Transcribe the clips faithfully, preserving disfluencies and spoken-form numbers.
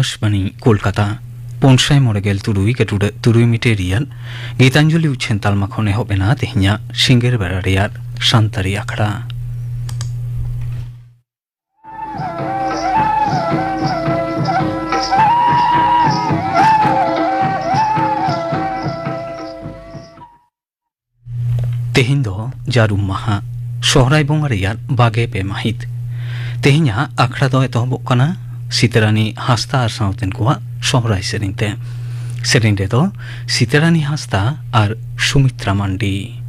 ᱟᱠᱟᱥᱵᱟᱱᱤ ᱠᱳᱞᱠᱟᱛᱟ᱾ ᱯᱩᱱ ᱥᱟᱭ ᱢᱚᱬᱮ ᱜᱮᱞ ᱛᱩᱨᱩᱭ ᱜᱟᱹᱴᱩᱰᱟᱹᱜ ᱛᱩᱨᱩᱭ ᱢᱤᱴᱟᱨ ᱨᱮᱭᱟᱜ ᱜᱤᱛᱟᱧᱡᱚᱞᱤ ᱩᱪᱷᱟᱹᱱ ᱛᱟᱞᱢᱟ ᱠᱷᱚᱱ ᱮᱦᱚᱵ ᱮᱱᱟ ᱛᱮᱦᱮᱧᱟᱜ ᱥᱤᱸᱜᱟᱹᱲ ᱵᱮᱲᱟ ᱨᱮᱭᱟᱜ ᱥᱟᱱᱛᱟᱲᱤ ᱟᱠᱷᱲᱟ᱾ ᱛᱮᱦᱮᱧ ᱫᱚ ᱡᱟᱹᱨᱩᱢ ᱢᱟᱦᱟ, ᱥᱚᱦᱨᱟᱭ ᱵᱚᱸᱜᱟ ᱨᱮᱭᱟᱜ ᱵᱟᱜᱮ ᱯᱮ ᱢᱟᱹᱦᱤᱛ᱾ ᱛᱮᱦᱮᱧᱟᱜ ᱟᱠᱷᱲᱟ ᱫᱚ ᱮᱛᱚᱦᱚᱵᱚᱜ ᱠᱟᱱᱟ ᱥᱤᱛᱟᱹᱨᱟᱱᱤ ᱦᱟᱸᱥᱫᱟ ᱟᱨ ᱥᱟᱶᱛᱮᱱ ᱠᱚᱣᱟᱜ ᱥᱚᱦᱨᱟᱭ ᱥᱮᱨᱮᱧ ᱛᱮ᱾ ᱥᱮᱨᱮᱧ ᱨᱮᱫᱚ ᱥᱤᱛᱟᱹᱨᱟᱱᱤ ᱦᱟᱸᱥᱫᱟ ᱟᱨ ᱥᱩᱢᱤᱛᱨᱟ ᱢᱟᱱᱰᱤ᱾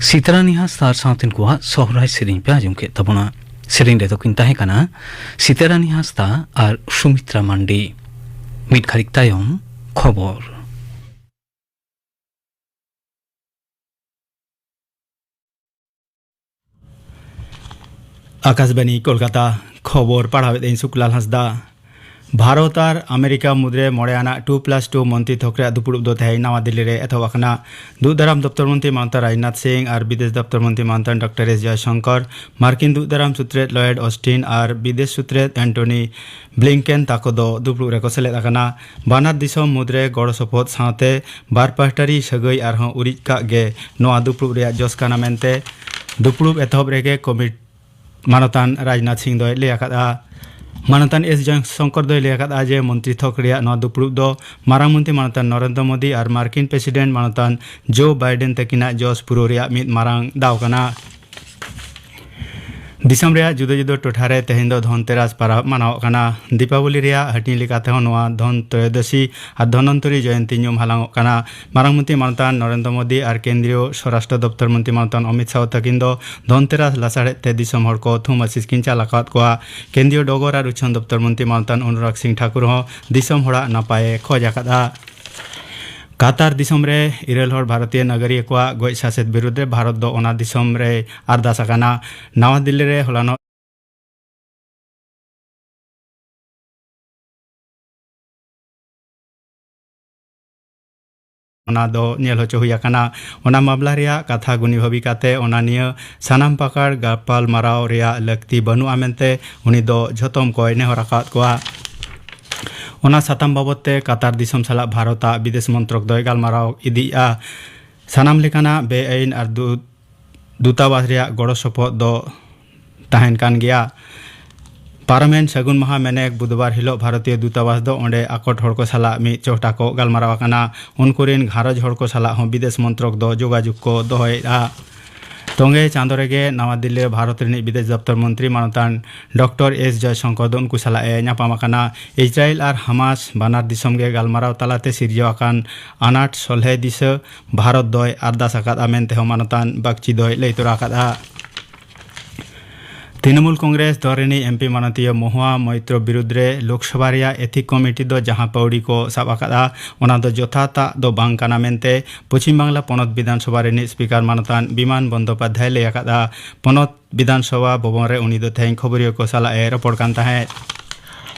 ᱥᱤᱛᱟᱨᱟᱱᱤ ᱦᱟᱸᱥᱫᱟ ᱟᱨ ᱥᱟᱶᱛᱮᱱ ᱠᱚᱣᱟᱜ ᱥᱚᱦᱨᱟᱭ ᱥᱮᱨᱮᱧ ᱯᱮ ᱟᱸᱡᱚᱢ ᱠᱮᱫ ᱛᱟᱵᱚᱱᱟ᱾ ᱥᱮᱨᱮᱧ ᱨᱮᱫᱚ ᱠᱤᱱ ᱛᱟᱦᱮᱸ ᱠᱟᱱᱟ ᱥᱤᱛᱟᱨᱟᱱᱤ ᱦᱟᱸᱥᱫᱟ ᱟᱨ ᱥᱩᱢᱤᱛᱨᱟ ᱢᱟᱱᱰᱤ᱾ ᱢᱤᱫ ᱜᱷᱟᱹᱲᱤᱡ ᱛᱟᱭᱚᱢ ᱠᱷᱚᱵᱚᱨ᱾ ᱟᱠᱟᱥᱵᱟᱱᱤ ᱠᱳᱞᱠᱟᱛᱟ᱾ ᱠᱷᱚᱵᱚᱨ ᱯᱟᱲᱦᱟᱣᱮᱫ ᱟᱹᱧ ᱥᱩᱠᱞᱟᱞ ᱦᱟᱸᱥᱫᱟ᱾ ᱵᱷᱟᱨᱚᱛ ᱟᱨ ᱟᱢᱮᱨᱤᱠᱟ ᱢᱩᱫᱽᱨᱮ ᱢᱚᱬᱮ ᱟᱱᱟᱜ ᱴᱩ ᱯᱞᱟᱥ ᱴᱩ ᱢᱚᱱᱛᱨᱤ ᱛᱷᱚᱠ ᱨᱮᱭᱟᱜ ᱫᱩᱯᱲᱩᱵ ᱫᱚ ᱛᱮᱦᱮᱧ ᱱᱟᱣᱟ ᱫᱤᱞᱞᱤ ᱨᱮ ᱮᱛᱚᱦᱚᱵ ᱟᱠᱟᱱᱟ᱾ ᱫᱩᱜ ᱫᱟᱨᱟᱢ ᱫᱚᱯᱛᱚᱨ ᱢᱚᱱᱛᱨᱤ ᱢᱟᱱᱚᱛᱟᱱ ᱨᱟᱡᱽᱱᱟᱛᱷ ᱥᱤᱝ ᱟᱨ ᱵᱤᱫᱮᱥ ᱫᱚᱯᱛᱚᱨ ᱢᱚᱱᱛᱨᱤ ᱢᱟᱱᱚᱛᱟᱱ ᱰᱚᱠᱴᱚᱨ ᱮᱥ ᱡᱚᱭᱥᱚᱝᱠᱚᱨ, ᱢᱟᱨᱠᱤᱱ ᱫᱩᱜ ᱫᱟᱨᱟᱢ ᱥᱩᱛᱨᱮᱛ ᱞᱚᱭᱮᱰ ᱚᱥᱴᱤᱱ ᱟᱨ ᱵᱤᱫᱮᱥ ᱥᱩᱛᱨᱮᱛ ᱮᱱᱴᱚᱱᱤ ᱵᱞᱤᱝᱠᱮᱱ ᱛᱟᱠᱚ ᱫᱚ ᱫᱩᱯᱲᱩᱵ ᱨᱮᱠᱚ ᱥᱮᱞᱮᱫ ᱟᱠᱟᱱᱟ᱾ ᱵᱟᱱᱟᱨ ᱫᱤᱥᱚᱢ ᱢᱩᱫᱽᱨᱮ ᱜᱚᱲᱚ ᱥᱚᱯᱚᱦᱚᱫ ᱥᱟᱶᱛᱮ ᱵᱟᱨ ᱯᱟᱦᱴᱟᱨᱤ ᱥᱟᱹᱜᱟᱹᱭ ᱟᱨᱦᱚᱸ ᱩᱨᱤᱡ ᱠᱟᱜ ᱜᱮ ᱱᱚᱣᱟ ᱫᱩᱯᱲᱩᱵ ᱨᱮᱭᱟᱜ ᱡᱚᱥ ᱠᱟᱱᱟ ᱢᱮᱱᱛᱮ ᱫᱩᱯᱲᱩᱵ ᱮᱛᱚᱦᱚᱵ ᱨᱮᱜᱮ ᱠᱚᱢᱤᱴ ᱢᱟᱱᱚᱛᱟᱱ ᱨᱟᱡᱽᱱᱟᱛᱷ ᱥᱤᱝ ᱫᱚᱭ ᱞᱟᱹᱭ ᱟᱠᱟᱫᱼᱟ᱾ ᱢᱟᱱᱚᱛᱟᱱ ᱮᱥ ᱡᱚᱭᱥᱚᱝᱠᱚᱨ ᱫᱚᱭ ᱞᱟᱹᱭ ᱟᱠᱟᱫᱼᱟ ᱡᱮ ᱢᱚᱱᱛᱨᱤ ᱛᱷᱚᱠ ᱨᱮᱭᱟᱜ ᱱᱚᱣᱟ ᱫᱩᱯᱲᱩᱵ ᱫᱚ ᱢᱟᱨᱟᱝ ᱢᱚᱱᱛᱨᱤ ᱢᱟᱱᱚᱛᱟᱱ ᱱᱚᱨᱮᱱᱫᱨᱚ ᱢᱳᱫᱤ ᱟᱨ ᱢᱟᱨᱠᱤᱱ ᱯᱨᱮᱥᱤᱰᱮᱱᱴ ᱢᱟᱱᱚᱛᱟᱱ ᱡᱳ ᱵᱟᱭᱰᱮᱱ ᱛᱟᱹᱠᱤᱱᱟᱜ ᱡᱚᱥ ᱯᱩᱨᱟᱹᱣ ᱨᱮᱭᱟᱜ ᱢᱤᱫ ᱢᱟᱨᱟᱝ ᱫᱟᱣ ᱠᱟᱱᱟ᱾ ᱫᱤᱥᱚᱢ ᱨᱮᱭᱟᱜ ᱡᱩᱫᱟᱹ ᱡᱩᱫᱟᱹ ᱴᱚᱴᱷᱟ ᱨᱮ ᱛᱮᱦᱮᱧ ᱫᱚ ᱫᱷᱚᱱᱛᱮᱨᱟᱥ ᱯᱟᱨᱟᱵᱽ ᱢᱟᱱᱟᱣᱚᱜ ᱠᱟᱱᱟ᱾ ᱫᱤᱯᱟᱵᱚᱞᱤ ᱨᱮᱭᱟᱜ ᱦᱟᱹᱴᱤᱧ ᱞᱮᱠᱟ ᱛᱮᱦᱚᱸ ᱱᱚᱣᱟ ᱫᱷᱚᱱ ᱛᱨᱚᱭᱚᱫᱚᱥᱤ ᱟᱨ ᱫᱷᱚᱱᱚᱱᱛᱚᱨᱤ ᱡᱚᱭᱚᱱᱛᱤ ᱧᱩᱢ ᱦᱟᱞᱟᱝᱚᱜ ᱠᱟᱱᱟ᱾ ᱢᱟᱨᱟᱝ ᱢᱚᱱᱛᱨᱤ ᱢᱟᱱᱚᱛᱟᱱ ᱱᱚᱨᱮᱱᱫᱨᱚ ᱢᱳᱫᱤ ᱟᱨ ᱠᱮᱱᱫᱨᱤᱭᱚ ᱥᱚᱨᱟᱥᱴᱨᱚ ᱫᱚᱯᱛᱚᱨ ᱢᱚᱱᱛᱨᱤ ᱢᱟᱱᱚᱛᱟᱱ ᱚᱢᱤᱛ ᱥᱟᱦᱚ ᱛᱟᱹᱠᱤᱱ ᱫᱚ ᱫᱷᱚᱱᱛᱮᱨᱟᱥ ᱞᱟᱥᱟᱲᱦᱮᱫ ᱛᱮ ᱫᱤᱥᱚᱢ ᱦᱚᱲ ᱠᱚ ᱛᱷᱩᱢ ᱟᱥᱤᱥ ᱠᱤᱱ ᱪᱟᱞ ᱟᱠᱟᱫ ᱠᱚᱣᱟ᱾ ᱠᱮᱱᱫᱨᱤᱭᱚ ᱰᱚᱜᱚᱨ ᱟᱨ ᱩᱪᱷᱟᱹᱱ ᱫᱚᱯᱛᱚᱨ ᱢᱚᱱᱛᱨᱤ ᱢᱟᱱᱚᱛᱟᱱ ᱚᱱᱩᱨᱟᱜᱽ ᱥᱤᱝ ᱴᱷᱟᱠᱩᱨ ᱦᱚᱸ ᱫᱤᱥᱚᱢ ᱦᱚᱲᱟᱜ ᱱᱟᱯᱟᱭᱮ ᱠᱷᱚᱡᱽ ᱟᱠᱟᱫᱼᱟ᱾ ᱠᱟᱛᱟᱨ ᱫᱤᱥᱚᱢ ᱨᱮ ᱤᱨᱟᱹᱞ ᱦᱚᱲ ᱵᱷᱟᱨᱚᱛᱤᱭᱚ ᱱᱟᱜᱟᱨᱤᱭᱟᱹ ᱠᱚᱣᱟᱜ ᱜᱚᱡ ᱥᱟᱥᱮᱛ ᱵᱤᱨᱩᱫᱽ ᱨᱮ ᱵᱷᱟᱨᱚᱛ ᱫᱚ ᱚᱱᱟ ᱫᱤᱥᱚᱢ ᱨᱮᱭ ᱟᱨᱫᱟᱥ ᱟᱠᱟᱱᱟ᱾ ᱱᱟᱣᱟ ᱫᱤᱞᱞᱤ ᱨᱮ ᱦᱚᱞᱟᱱᱚᱜ ᱚᱱᱟ ᱫᱚ ᱧᱮᱞ ᱦᱚᱪᱚ ᱦᱩᱭ ᱟᱠᱟᱱᱟ᱾ ᱚᱱᱟ ᱢᱟᱢᱞᱟ ᱨᱮᱭᱟᱜ ᱠᱟᱛᱷᱟ ᱜᱩᱱᱤ ᱵᱷᱟᱹᱵᱤ ᱠᱟᱛᱮ ᱚᱱᱟ ᱱᱤᱭᱟᱹ ᱥᱟᱱᱟᱢ ᱯᱟᱠᱟᱲ ᱜᱟᱯᱟᱞ ᱢᱟᱨᱟᱣ ᱨᱮᱭᱟᱜ ᱞᱟᱹᱠᱛᱤ ᱵᱟᱹᱱᱩᱜᱼᱟ ᱢᱮᱱᱛᱮ ᱩᱱᱤ ᱫᱚ ᱡᱷᱚᱛᱚᱢ ᱠᱚᱭ ᱱᱮᱦᱚᱨ ᱟᱠᱟᱫ ᱠᱚᱣᱟ᱾ ᱚᱱᱟ ᱥᱟᱛᱟᱢ ᱵᱟᱵᱚᱛ ᱛᱮ ᱠᱟᱛᱟᱨ ᱫᱤᱥᱚᱢ ᱥᱟᱞᱟᱜ ᱵᱷᱟᱨᱚᱛ ᱟᱜ ᱵᱤᱫᱮᱥ ᱢᱚᱱᱛᱨᱚᱠ ᱫᱚᱭ ᱜᱟᱞᱢᱟᱨᱟᱣ ᱤᱫᱤᱭᱮᱫᱼᱟ᱾ ᱥᱟᱱᱟᱢ ᱞᱮᱠᱟᱱᱟᱜ ᱵᱮᱟᱹᱭᱤᱱ ᱟᱨ ᱫᱩ-, ᱫᱩᱛᱟᱵᱟᱥ ᱨᱮᱭᱟᱜ ᱜᱚᱲᱚ ᱥᱚᱯᱚᱦᱚᱫ ᱫᱚ ᱛᱟᱦᱮᱱ ᱠᱟᱱ ᱜᱮᱭᱟ᱾ ᱯᱟᱨᱚᱢᱮᱱ ᱥᱟᱹᱜᱩᱱ ᱢᱟᱦᱟ ᱢᱮᱱᱮᱠ ᱵᱩᱫᱷᱵᱟᱨ ᱦᱤᱞᱳᱜ ᱵᱷᱟᱨᱚᱛᱤᱭᱚ ᱫᱩᱛᱟᱵᱟᱥ ᱫᱚ ᱚᱸᱰᱮ ᱟᱠᱚᱴ ᱦᱚᱲ ᱠᱚ ᱥᱟᱞᱟᱜ ᱢᱤᱫ ᱪᱚᱦᱴᱟ ᱠᱚ ᱜᱟᱞᱢᱟᱨᱟᱣ ᱟᱠᱟᱱᱟ᱾ ᱩᱱᱠᱩ ᱨᱮᱱ ᱜᱷᱟᱨᱚᱸᱡᱽ ᱦᱚᱲ ᱠᱚ ᱥᱟᱞᱟᱜ ᱦᱚᱸ ᱵᱤᱫᱮᱥ ᱢᱚᱱᱛᱨᱚᱠ ᱫᱚ ᱡᱳᱜᱟᱡᱳᱜᱽ ᱠᱚ ᱫᱚᱦᱚᱭᱮᱫᱼᱟ᱾ ᱛᱚᱝᱜᱮ ᱪᱟᱸᱫᱚ ᱨᱮᱜᱮ ᱱᱟᱣᱟ ᱫᱤᱞᱞᱤ ᱨᱮ ᱵᱷᱟᱨᱚᱛ ᱨᱤᱱᱤᱡ ᱵᱤᱫᱮᱥ ᱫᱚᱯᱛᱚᱨ ᱢᱚᱱᱛᱨᱤ ᱢᱟᱱᱚᱛᱟᱱ ᱰᱚᱠᱴᱚᱨ ᱮᱥ ᱡᱚᱭᱥᱚᱝᱠᱚᱨ ᱫᱚ ᱩᱱᱠᱩ ᱥᱟᱞᱟᱜ ᱮ ᱧᱟᱯᱟᱢ ᱟᱠᱟᱱᱟ᱾ ᱤᱥᱨᱟᱭᱮᱞ ᱟᱨ ᱦᱟᱢᱟᱥ ᱵᱟᱱᱟᱨ ᱫᱤᱥᱚᱢ ᱜᱮ ᱜᱟᱞᱢᱟᱨᱟᱣ ᱛᱟᱞᱟᱛᱮ ᱥᱤᱨᱡᱟᱹᱣ ᱟᱠᱟᱱ ᱟᱱᱟᱴ ᱥᱚᱞᱦᱮ ᱫᱤᱥᱟᱹ ᱵᱷᱟᱨᱚᱛ ᱫᱚᱭ ᱟᱨᱫᱟᱥ ᱟᱠᱟᱫᱼᱟ ᱢᱮᱱᱛᱮ ᱦᱚᱸ ᱢᱟᱱᱚᱛᱟᱱ ᱵᱟᱜᱪᱤ ᱫᱚᱭ ᱞᱟᱹᱭ ᱛᱚᱨᱟ ᱟᱠᱟᱫᱼᱟ᱾ ᱛᱨᱤᱱᱚᱢᱩᱞ ᱠᱚᱝᱜᱨᱮᱥ ᱫᱚᱞ ᱨᱤᱱᱤᱡ ᱮᱢᱯᱤ ᱢᱟᱱᱚᱛᱤᱭᱟᱹ ᱢᱚᱦᱩᱣᱟ ᱢᱚᱭᱛᱨᱚ ᱵᱤᱨᱩᱫᱽ ᱨᱮ ᱞᱳᱠᱥᱚᱵᱷᱟ ᱨᱮᱭᱟᱜ ᱮᱛᱷᱤᱠ ᱠᱚᱢᱤᱴᱤ ᱫᱚ ᱡᱟᱦᱟᱸ ᱯᱟᱹᱣᱲᱤ ᱠᱚ ᱥᱟᱵ ᱟᱠᱟᱫᱼᱟ, ᱚᱱᱟ ᱫᱚ ᱡᱚᱛᱷᱟᱛᱟᱜ ᱫᱚ ᱵᱟᱝ ᱠᱟᱱᱟ ᱢᱮᱱᱛᱮ ᱯᱚᱪᱷᱤᱢ ᱵᱟᱝᱞᱟ ᱯᱚᱱᱚᱛ ᱵᱤᱫᱷᱟᱱ ᱥᱚᱵᱷᱟ ᱨᱤᱱᱤᱡ ᱥᱯᱤᱠᱟᱨ ᱢᱟᱱᱚᱛᱟᱱ ᱵᱤᱢᱟᱱ ᱵᱚᱱᱫᱳᱯᱟᱫᱽᱫᱷᱟᱭ ᱞᱟᱹᱭ ᱟᱠᱟᱫᱼᱟ᱾ ᱯᱚᱱᱚᱛ ᱵᱤᱫᱷᱟᱱ ᱥᱚᱵᱷᱟ ᱵᱷᱚᱵᱚᱱ ᱨᱮ ᱩᱱᱤ ᱫᱚ ᱛᱮᱦᱮᱧ ᱠᱷᱚᱵᱚᱨᱤᱭᱟᱹ ᱠᱚ ᱥᱟᱞᱟᱜ ᱮ ᱨᱚᱯᱚᱲ ᱠᱟᱱ ᱛᱟᱦᱮᱸᱫ᱾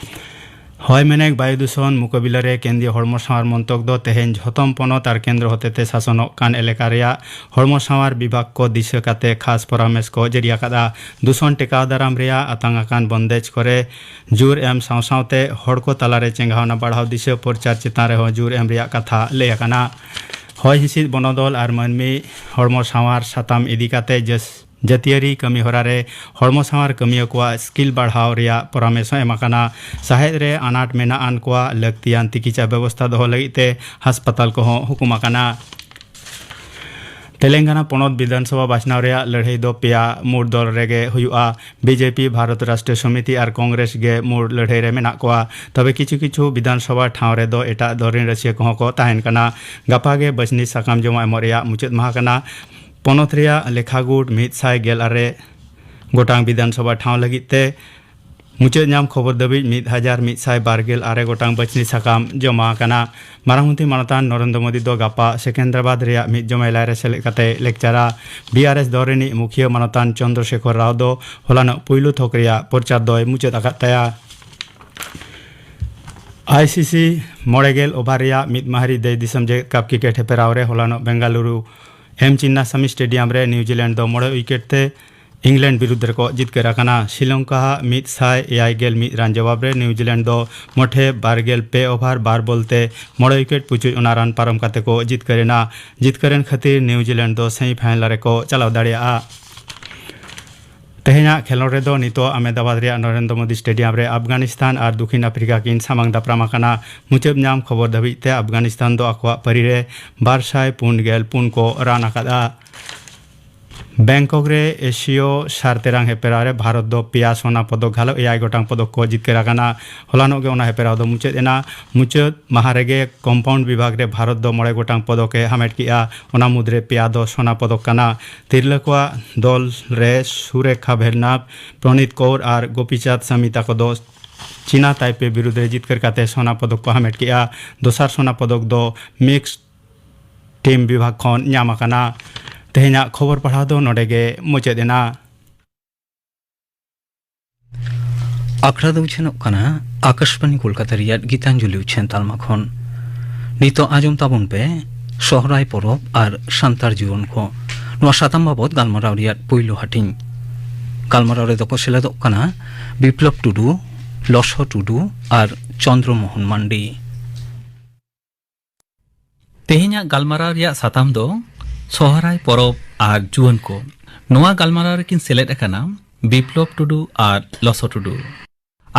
ᱦᱚᱭ ᱢᱮᱱᱮᱠ ᱵᱟᱭᱩ ᱫᱩᱥᱚᱱ ᱢᱩᱠᱟᱹᱵᱤᱞᱟ ᱨᱮ ᱠᱮᱱᱫᱨᱤᱭᱚ ᱦᱚᱲᱢᱚ ᱥᱟᱶᱟᱨ ᱢᱚᱱᱛᱚᱠ ᱫᱚ ᱛᱮᱦᱮᱧ ᱡᱷᱚᱛᱚᱢ ᱯᱚᱱᱚᱛ ᱟᱨ ᱠᱮᱱᱫᱨᱚ ᱦᱚᱛᱮᱛᱮ ᱥᱟᱥᱚᱱᱚᱜ ᱠᱟᱱ ᱮᱞᱟᱠᱟ ᱨᱮᱭᱟᱜ ᱦᱚᱲᱢᱚ ᱥᱟᱶᱟᱨ ᱵᱤᱵᱷᱟᱜᱽ ᱠᱚ ᱫᱤᱥᱟᱹ ᱠᱟᱛᱮ ᱠᱷᱟᱥ ᱯᱚᱨᱟᱢᱮᱥ ᱠᱚ ᱡᱟᱹᱨᱤ ᱟᱠᱟᱫᱼᱟ᱾ ᱫᱩᱥᱚᱱ ᱴᱮᱠᱟᱣ ᱫᱟᱨᱟᱢ ᱨᱮᱭᱟᱜ ᱟᱛᱟᱝ ᱟᱠᱟᱱ ᱵᱚᱱᱫᱮᱡᱽ ᱠᱚᱨᱮ ᱡᱳᱨ ᱮᱢ ᱥᱟᱶ ᱥᱟᱶᱛᱮ ᱦᱚᱲ ᱠᱚ ᱛᱟᱞᱟᱨᱮ ᱪᱮᱸᱜᱷᱟᱣᱱᱟ ᱵᱟᱲᱦᱟᱣ ᱫᱤᱥᱟᱹ ᱯᱨᱚᱪᱟᱨ ᱪᱮᱛᱟᱱ ᱨᱮᱦᱚᱸ ᱡᱳᱨ ᱮᱢ ᱨᱮᱭᱟᱜ ᱠᱟᱛᱷᱟ ᱞᱟᱹᱭ ᱟᱠᱟᱱᱟ᱾ ᱦᱚᱭ ᱦᱤᱸᱥᱤᱫ ᱵᱚᱱᱚᱫᱚᱞ ᱟᱨ ᱢᱟᱹᱱᱢᱤ ᱦᱚᱲᱢᱚ ᱥᱟᱶᱟᱨ ᱥᱟᱛᱟᱢ ᱤᱫᱤ ᱠᱟᱛᱮ ᱡᱟᱹᱥ ᱡᱟᱹᱛᱤᱭᱟᱹᱨᱤ ᱠᱟᱹᱢᱤ ᱦᱚᱨᱟ ᱨᱮ ᱦᱚᱲᱢᱚ ᱥᱟᱶᱟᱨ ᱠᱟᱹᱢᱤᱭᱟᱹ ᱠᱚᱣᱟᱜ ᱥᱠᱤᱞ ᱵᱟᱲᱦᱟᱣ ᱨᱮᱭᱟᱜ ᱯᱚᱨᱟᱢᱮᱥ ᱦᱚᱸ ᱮᱢ ᱟᱠᱟᱱᱟ᱾ ᱥᱟᱦᱮᱫ ᱨᱮ ᱟᱱᱟᱴ ᱢᱮᱱᱟᱜ ᱟᱱ ᱠᱚᱣᱟᱜ ᱞᱟᱹᱠᱛᱤᱭᱟᱱ ᱛᱤᱠᱤᱪᱷᱟ ᱵᱮᱵᱚᱥᱛᱷᱟ ᱫᱚᱦᱚ ᱞᱟᱹᱜᱤᱫ ᱛᱮ ᱦᱟᱥᱯᱟᱛᱟᱞ ᱠᱚᱦᱚᱸ ᱦᱩᱠᱩᱢ ᱟᱠᱟᱱᱟ᱾ ᱛᱮᱞᱮᱝᱜᱟᱱᱟ ᱯᱚᱱᱚᱛ ᱵᱤᱫᱷᱟᱱᱥᱚᱵᱷᱟ ᱵᱟᱪᱷᱱᱟᱣ ᱨᱮᱭᱟᱜ ᱞᱟᱹᱲᱦᱟᱹᱭ ᱫᱚ ᱯᱮᱭᱟ ᱢᱩᱬ ᱫᱚᱞ ᱨᱮᱜᱮ ᱦᱩᱭᱩᱜᱼᱟ᱾ ᱵᱤᱡᱮᱯᱤ, ᱵᱷᱟᱨᱚᱛ ᱨᱟᱥᱴᱨᱤᱭᱚ ᱥᱚᱢᱤᱛᱤ ᱟᱨ ᱠᱚᱝᱜᱨᱮᱥ ᱜᱮ ᱢᱩᱬ ᱞᱟᱹᱲᱦᱟᱹᱭ ᱨᱮ ᱢᱮᱱᱟᱜ ᱠᱚᱣᱟ᱾ ᱛᱚᱵᱮ ᱠᱤᱪᱷᱩ ᱠᱤᱪᱷᱩ ᱵᱤᱫᱷᱟᱱᱥᱚᱵᱷᱟ ᱴᱷᱟᱶ ᱨᱮᱫᱚ ᱮᱴᱟᱜ ᱫᱚᱞ ᱨᱤᱱ ᱨᱟᱹᱥᱤᱭᱟᱹ ᱠᱚᱦᱚᱸ ᱠᱚ ᱛᱟᱦᱮᱱ ᱠᱟᱱᱟ᱾ ᱜᱟᱯᱟ ᱜᱮ ᱵᱟᱹᱪᱷᱱᱤ ᱥᱟᱠᱟᱢ ᱡᱚᱢᱟ ᱮᱢᱚᱜ ᱨᱮᱭᱟᱜ ᱢᱩᱪᱟᱹᱫ ᱢᱟᱦᱟ ᱠᱟᱱᱟ᱾ ᱯᱚᱱᱚᱛ ᱨᱮᱭᱟᱜ ᱞᱮᱠᱷᱟ ᱜᱩᱴ ᱢᱤᱫ ᱥᱟᱭ ᱜᱮᱞ ᱟᱨᱮ ᱜᱚᱴᱟᱝ ᱵᱤᱫᱷᱟᱱ ᱥᱚᱵᱷᱟ ᱴᱷᱟᱶ ᱞᱟᱹᱜᱤᱫ ᱛᱮ ᱢᱩᱪᱟᱹᱫ ᱧᱟᱢ ᱠᱷᱚᱵᱚᱨ ᱫᱷᱟᱹᱵᱤᱡ ᱢᱤᱫ ᱦᱟᱡᱟᱨ ᱢᱤᱫ ᱥᱟᱭ ᱵᱟᱨ ᱜᱮᱞ ᱟᱨᱮ ᱜᱚᱴᱟᱝ ᱵᱟᱹᱪᱷᱱᱤ ᱥᱟᱠᱟᱢ ᱡᱚᱢᱟ ᱟᱠᱟᱱᱟ᱾ ᱢᱟᱨᱟᱝ ᱢᱚᱱᱛᱨᱤ ᱢᱟᱱᱚᱛᱟᱱ ᱱᱚᱨᱮᱱᱫᱨᱚ ᱢᱳᱫᱤ ᱫᱚ ᱜᱟᱯᱟ ᱥᱮᱠᱮᱱᱫᱨᱟᱵᱟᱫᱽ ᱨᱮᱭᱟᱜ ᱢᱤᱫ ᱡᱚᱢᱮᱞᱟᱭ ᱨᱮ ᱥᱮᱞᱮᱫ ᱠᱟᱛᱮ ᱞᱮᱠᱪᱟᱨᱟ᱾ ᱵᱤ ᱟᱨ ᱮᱥ ᱫᱚᱞ ᱨᱤᱱᱤᱡ ᱢᱩᱠᱷᱤᱭᱟᱹ ᱢᱟᱱᱚᱛᱟᱱ ᱪᱚᱱᱫᱨᱚ ᱥᱮᱠᱷᱚᱨ ᱨᱟᱣ ᱫᱚ ᱦᱚᱞᱟᱱᱚᱜ ᱯᱩᱭᱞᱩ ᱛᱷᱚᱠ ᱨᱮᱭᱟᱜ ᱯᱨᱚᱪᱟᱨ ᱫᱚᱭ ᱢᱩᱪᱟᱹᱫ ᱟᱠᱟᱫ ᱛᱟᱭᱟ᱾ ᱟᱭ ᱥᱤ ᱥᱤ ᱢᱚᱬᱮ ᱜᱮᱞ ᱳᱵᱷᱟᱨ ᱨᱮᱭᱟᱜ ᱢᱤᱫ ᱢᱟᱦᱟᱨᱤ ᱫᱮᱥ ᱫᱤᱥᱚᱢ ᱡᱮᱜᱮᱛ ᱠᱟᱯ ᱠᱨᱤᱠᱮᱴ ᱦᱮᱯᱨᱟᱣ ᱨᱮ ᱦᱚᱞᱟᱱᱚᱜ ᱵᱮᱝᱜᱟᱞᱩᱨᱩ ᱮᱢ ᱪᱤᱱᱱᱟᱥᱟᱢᱤ ᱥᱴᱮᱰᱤᱭᱟᱢ ᱨᱮ ᱱᱤᱣᱡᱤᱞᱮᱱᱰ ᱫᱚ ᱢᱚᱬᱮ ᱩᱭᱠᱮᱴ ᱛᱮ ᱤᱝᱞᱮᱱᱰ ᱵᱤᱨᱩᱫᱽ ᱨᱮᱠᱚ ᱡᱤᱛᱠᱟᱹᱨ ᱟᱠᱟᱱᱟ᱾ ᱥᱨᱤᱞᱚᱝᱠᱟ ᱟᱜ ᱢᱤᱫ ᱥᱟᱭ ᱮᱭᱟᱭ ᱜᱮᱞ ᱢᱤᱫ ᱨᱟᱱ ᱡᱚᱵᱟᱵ ᱨᱮ ᱱᱤᱣᱡᱤᱞᱮᱱᱰ ᱫᱚ ᱢᱚᱴᱷᱮ ᱵᱟᱨ ᱜᱮᱞ ᱯᱮ ᱳᱵᱷᱟᱨ ᱵᱟᱨ ᱵᱚᱞ ᱛᱮ ᱢᱚᱬᱮ ᱩᱭᱠᱮᱴ ᱯᱩᱪᱩᱡ ᱚᱱᱟ ᱨᱟᱱ ᱯᱟᱨᱚᱢ ᱠᱟᱛᱮ ᱠᱚ ᱡᱤᱛᱠᱟᱹᱨ ᱮᱱᱟ᱾ ᱡᱤᱛᱠᱟᱹᱨ ᱮᱱ ᱠᱷᱟᱹᱛᱤᱨ ᱱᱤᱣᱡᱤᱞᱮᱱᱰ ᱫᱚ ᱥᱮᱢᱤᱯᱷᱟᱭᱱᱟᱞ ᱨᱮᱠᱚ ᱪᱟᱞᱟᱣ ᱫᱟᱲᱮᱭᱟᱜᱼᱟ᱾ ᱛᱮᱦᱮᱧᱟᱜ ᱠᱷᱮᱞᱳᱰ ᱨᱮᱫᱚ ᱱᱤᱛᱚᱜ ᱟᱦᱢᱮᱫᱟᱵᱟᱫᱽ ᱨᱮᱭᱟᱜ ᱱᱚᱨᱮᱱᱫᱨᱚ ᱢᱳᱫᱤ ᱥᱴᱮᱰᱤᱭᱟᱢ ᱨᱮ ᱟᱯᱷᱜᱟᱱᱤᱥᱛᱟᱱ ᱟᱨ ᱫᱚᱠᱷᱤᱱ ᱟᱯᱷᱨᱤᱠᱟ ᱠᱤᱱ ᱥᱟᱢᱟᱝ ᱫᱟᱯᱨᱟᱢ ᱟᱠᱟᱱᱟ᱾ ᱢᱩᱪᱟᱹᱫ ᱧᱟᱢ ᱠᱷᱚᱵᱚᱨ ᱫᱷᱟᱹᱵᱤᱡ ᱛᱮ ᱟᱯᱷᱜᱟᱱᱤᱥᱛᱟᱱ ᱫᱚ ᱟᱠᱚᱣᱟᱜ ᱯᱟᱹᱨᱤ ᱨᱮ ᱵᱟᱨ ᱥᱟᱭ ᱯᱩᱱ ᱜᱮᱞ ᱯᱩᱱ ᱠᱚ ᱨᱟᱱ ᱟᱠᱟᱫᱼᱟ᱾ ᱵᱮᱝᱠᱚᱠ ᱨᱮ ᱮᱥᱤᱭᱚ ᱥᱟᱨ ᱛᱮᱨᱟᱝ ᱦᱮᱯᱨᱟᱣ ᱨᱮ ᱵᱷᱟᱨᱚᱛ ᱫᱚ ᱯᱮᱭᱟ ᱥᱚᱱᱟ ᱯᱚᱫᱚᱠ ᱜᱷᱟᱞᱚᱜ ᱮᱭᱟᱭ ᱜᱚᱴᱟᱝ ᱯᱚᱫᱚᱠ ᱠᱚ ᱡᱤᱛᱠᱟᱹᱨ ᱟᱠᱟᱱᱟ᱾ ᱦᱚᱞᱟᱱᱚᱜ ᱜᱮ ᱚᱱᱟ ᱦᱮᱯᱨᱟᱣ ᱫᱚ ᱢᱩᱪᱟᱹᱫ ᱮᱱᱟ᱾ ᱢᱩᱪᱟᱹᱫ ᱢᱟᱦᱟ ᱨᱮᱜᱮ ᱠᱚᱢᱯᱟᱣᱩᱱᱰ ᱵᱤᱵᱷᱟᱜᱽ ᱨᱮ ᱵᱷᱟᱨᱚᱛ ᱫᱚ ᱢᱚᱬᱮ ᱜᱚᱴᱟᱝ ᱯᱚᱫᱚᱠ ᱮ ᱦᱟᱢᱮᱴ ᱠᱮᱜᱼᱟ᱾ ᱚᱱᱟ ᱢᱩᱫᱽᱨᱮ ᱯᱮᱭᱟ ᱫᱚ ᱥᱚᱱᱟ ᱯᱚᱫᱚᱠ ᱠᱟᱱᱟ᱾ ᱛᱤᱨᱞᱟᱹ ᱠᱚᱣᱟᱜ ᱫᱚᱞ ᱨᱮ ᱥᱩᱨᱮᱠᱷᱟ ᱵᱷᱮᱨᱱᱟᱵᱷ, ᱯᱨᱚᱱᱤᱛ ᱠᱚᱣᱨ ᱟᱨ ᱜᱳᱯᱤᱪᱟᱸᱫᱽ ᱥᱟᱢᱤᱛᱟ ᱠᱚᱫᱚ ᱪᱤᱱᱟ ᱛᱟᱭᱯᱮ ᱵᱤᱨᱩᱫᱽ ᱨᱮ ᱡᱤᱛᱠᱟᱹᱨ ᱠᱟᱛᱮ ᱥᱚᱱᱟ ᱯᱚᱫᱚᱠ ᱠᱚ ᱦᱟᱢᱮᱴ ᱠᱮᱜᱼᱟ᱾ ᱫᱚᱥᱟᱨ ᱥᱚᱱᱟ ᱯᱚᱫᱚᱠ ᱫᱚ ᱢᱤᱠᱥᱰ ᱴᱤᱢ ᱵᱤᱵᱷᱟᱜᱽ ᱠᱷᱚᱱ ᱧᱟᱢ ᱟᱠᱟᱱᱟ᱾ ᱛᱮᱦᱮᱧᱟᱜ ᱠᱷᱚᱵᱚᱨ ᱯᱟᱲᱦᱟᱣ ᱫᱚ ᱱᱚᱰᱮ ᱜᱮ ᱢᱩᱪᱟᱹᱫ ᱮᱱᱟ᱾ ᱟᱠᱷᱲᱟ ᱫᱚ ᱩᱪᱷᱟᱹᱱᱚᱜ ᱠᱟᱱᱟ ᱟᱠᱟᱥᱵᱟᱱᱤ ᱠᱳᱞᱠᱟᱛᱟ ᱨᱮᱭᱟᱜ ᱜᱤᱛᱟᱧᱡᱚᱞᱤ ᱩᱪᱷᱟᱹᱱ ᱛᱟᱞᱢᱟ ᱠᱷᱚᱱ᱾ ᱱᱤᱛᱚᱜ ᱟᱸᱡᱚᱢ ᱛᱟᱵᱚᱱ ᱯᱮ ᱥᱚᱦᱨᱟᱭ ᱯᱚᱨᱚᱵᱽ ᱟᱨ ᱥᱟᱱᱛᱟᱲ ᱡᱤᱭᱚᱱ ᱠᱚ᱾ ᱱᱚᱣᱟ ᱥᱟᱛᱟᱢ ᱵᱟᱵᱚᱛ ᱜᱟᱞᱢᱟᱨᱟᱣ ᱨᱮᱭᱟᱜ ᱯᱩᱭᱞᱩ ᱦᱟᱹᱴᱤᱧ᱾ ᱜᱟᱞᱢᱟᱨᱟᱣ ᱨᱮᱫᱚ ᱠᱚ ᱥᱮᱞᱮᱫᱚᱜ ᱠᱟᱱᱟ ᱵᱤᱯᱞᱚᱵ ᱴᱩᱰᱩ, ᱞᱚᱥᱚ ᱴᱩᱰᱩ ᱟᱨ ᱪᱚᱱᱫᱨᱚ ᱢᱳᱦᱚᱱ ᱢᱟᱱᱰᱤ᱾ ᱛᱮᱦᱮᱧᱟᱜ ᱜᱟᱞᱢᱟᱨᱟᱣ ᱨᱮᱭᱟᱜ ᱥᱟᱛᱟᱢ ᱫᱚ ᱥᱚᱦᱨᱟᱭ ᱯᱚᱨᱚᱵᱽ ᱟᱨ ᱡᱩᱣᱟᱹᱱ ᱠᱚ᱾ ᱱᱚᱣᱟ ᱜᱟᱞᱢᱟᱨᱟᱣ ᱨᱮᱠᱤᱱ ᱥᱮᱞᱮᱫ ᱟᱠᱟᱱᱟ ᱵᱤᱯᱞᱚᱵ ᱴᱩᱰᱩ ᱟᱨ ᱞᱚᱥᱚ ᱴᱩᱰᱩ᱾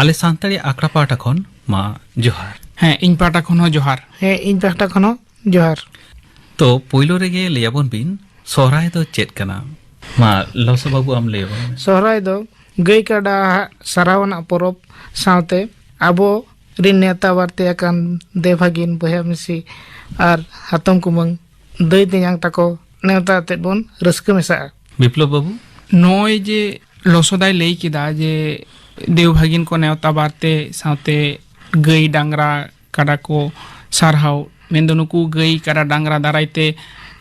ᱟᱞᱮ ᱥᱟᱱᱛᱟᱲᱤ ᱟᱠᱷᱲᱟ ᱯᱟᱦᱴᱟ ᱠᱷᱚᱱ ᱢᱟ ᱡᱚᱦᱟᱨ᱾ ᱦᱮᱸ, ᱤᱧ ᱯᱟᱦᱴᱟ ᱠᱷᱚᱱ ᱦᱚᱸ ᱡᱚᱦᱟᱨ᱾ ᱦᱮᱸ, ᱤᱧ ᱯᱟᱦᱴᱟ ᱠᱷᱚᱱ ᱦᱚᱸ ᱡᱚᱦᱟᱨ᱾ ᱛᱚ, ᱯᱳᱭᱞᱳ ᱨᱮᱜᱮ ᱞᱟᱹᱭ ᱟᱵᱚᱱ ᱵᱤᱱ, ᱥᱚᱦᱨᱟᱭ ᱫᱚ ᱪᱮᱫ ᱠᱟᱱᱟ? ᱢᱟ, ᱞᱚᱥᱚ ᱵᱟᱹᱵᱩ, ᱟᱢ ᱞᱟᱹᱭ ᱟᱵᱚᱱ ᱢᱮ᱾ ᱥᱚᱦᱨᱟᱭ ᱫᱚ ᱜᱟᱹᱭ ᱠᱟᱰᱟ ᱥᱟᱨᱦᱟᱣ ᱟᱱᱟᱜ ᱯᱚᱨᱚᱵᱽ ᱥᱟᱶᱛᱮ ᱟᱵᱚ ᱨᱤᱱ ᱱᱮᱣᱛᱟ ᱵᱟᱨᱛᱮ ᱟᱠᱟᱱ ᱫᱮᱣᱵᱷᱟᱜᱤᱱ, ᱵᱚᱭᱦᱟ ᱢᱤᱥᱤ ᱟᱨ ᱦᱟᱛᱚᱢ ᱠᱩᱢᱟᱹᱝ, ᱫᱟᱹᱭ ᱛᱮᱧᱟᱝ ᱛᱟᱠᱚ ᱱᱮᱣᱛᱟ ᱟᱛᱮᱫ ᱵᱚᱱ ᱨᱟᱹᱥᱠᱟᱹ ᱢᱮᱥᱟᱜᱼᱟ᱾ ᱵᱤᱯᱞᱚᱵ ᱵᱟᱹᱵᱩ? ᱱᱚᱜᱼᱚᱭ ᱡᱮ ᱞᱚᱥᱚᱫᱟᱭ ᱞᱟᱹᱭ ᱠᱮᱫᱟ ᱡᱮ ᱫᱮᱣᱵᱷᱟᱜᱤᱱ ᱠᱚ ᱱᱮᱣᱛᱟ ᱵᱟᱨᱛᱮ ᱥᱟᱶᱛᱮ ᱜᱟᱹᱭ ᱰᱟᱝᱨᱟ ᱠᱟᱰᱟ ᱠᱚ ᱥᱟᱨᱦᱟᱣ, ᱢᱮᱱᱫᱚ ᱱᱩᱠᱩ ᱜᱟᱹᱭ ᱠᱟᱰᱟ ᱰᱟᱝᱨᱟ ᱫᱟᱨᱟᱭ ᱛᱮ,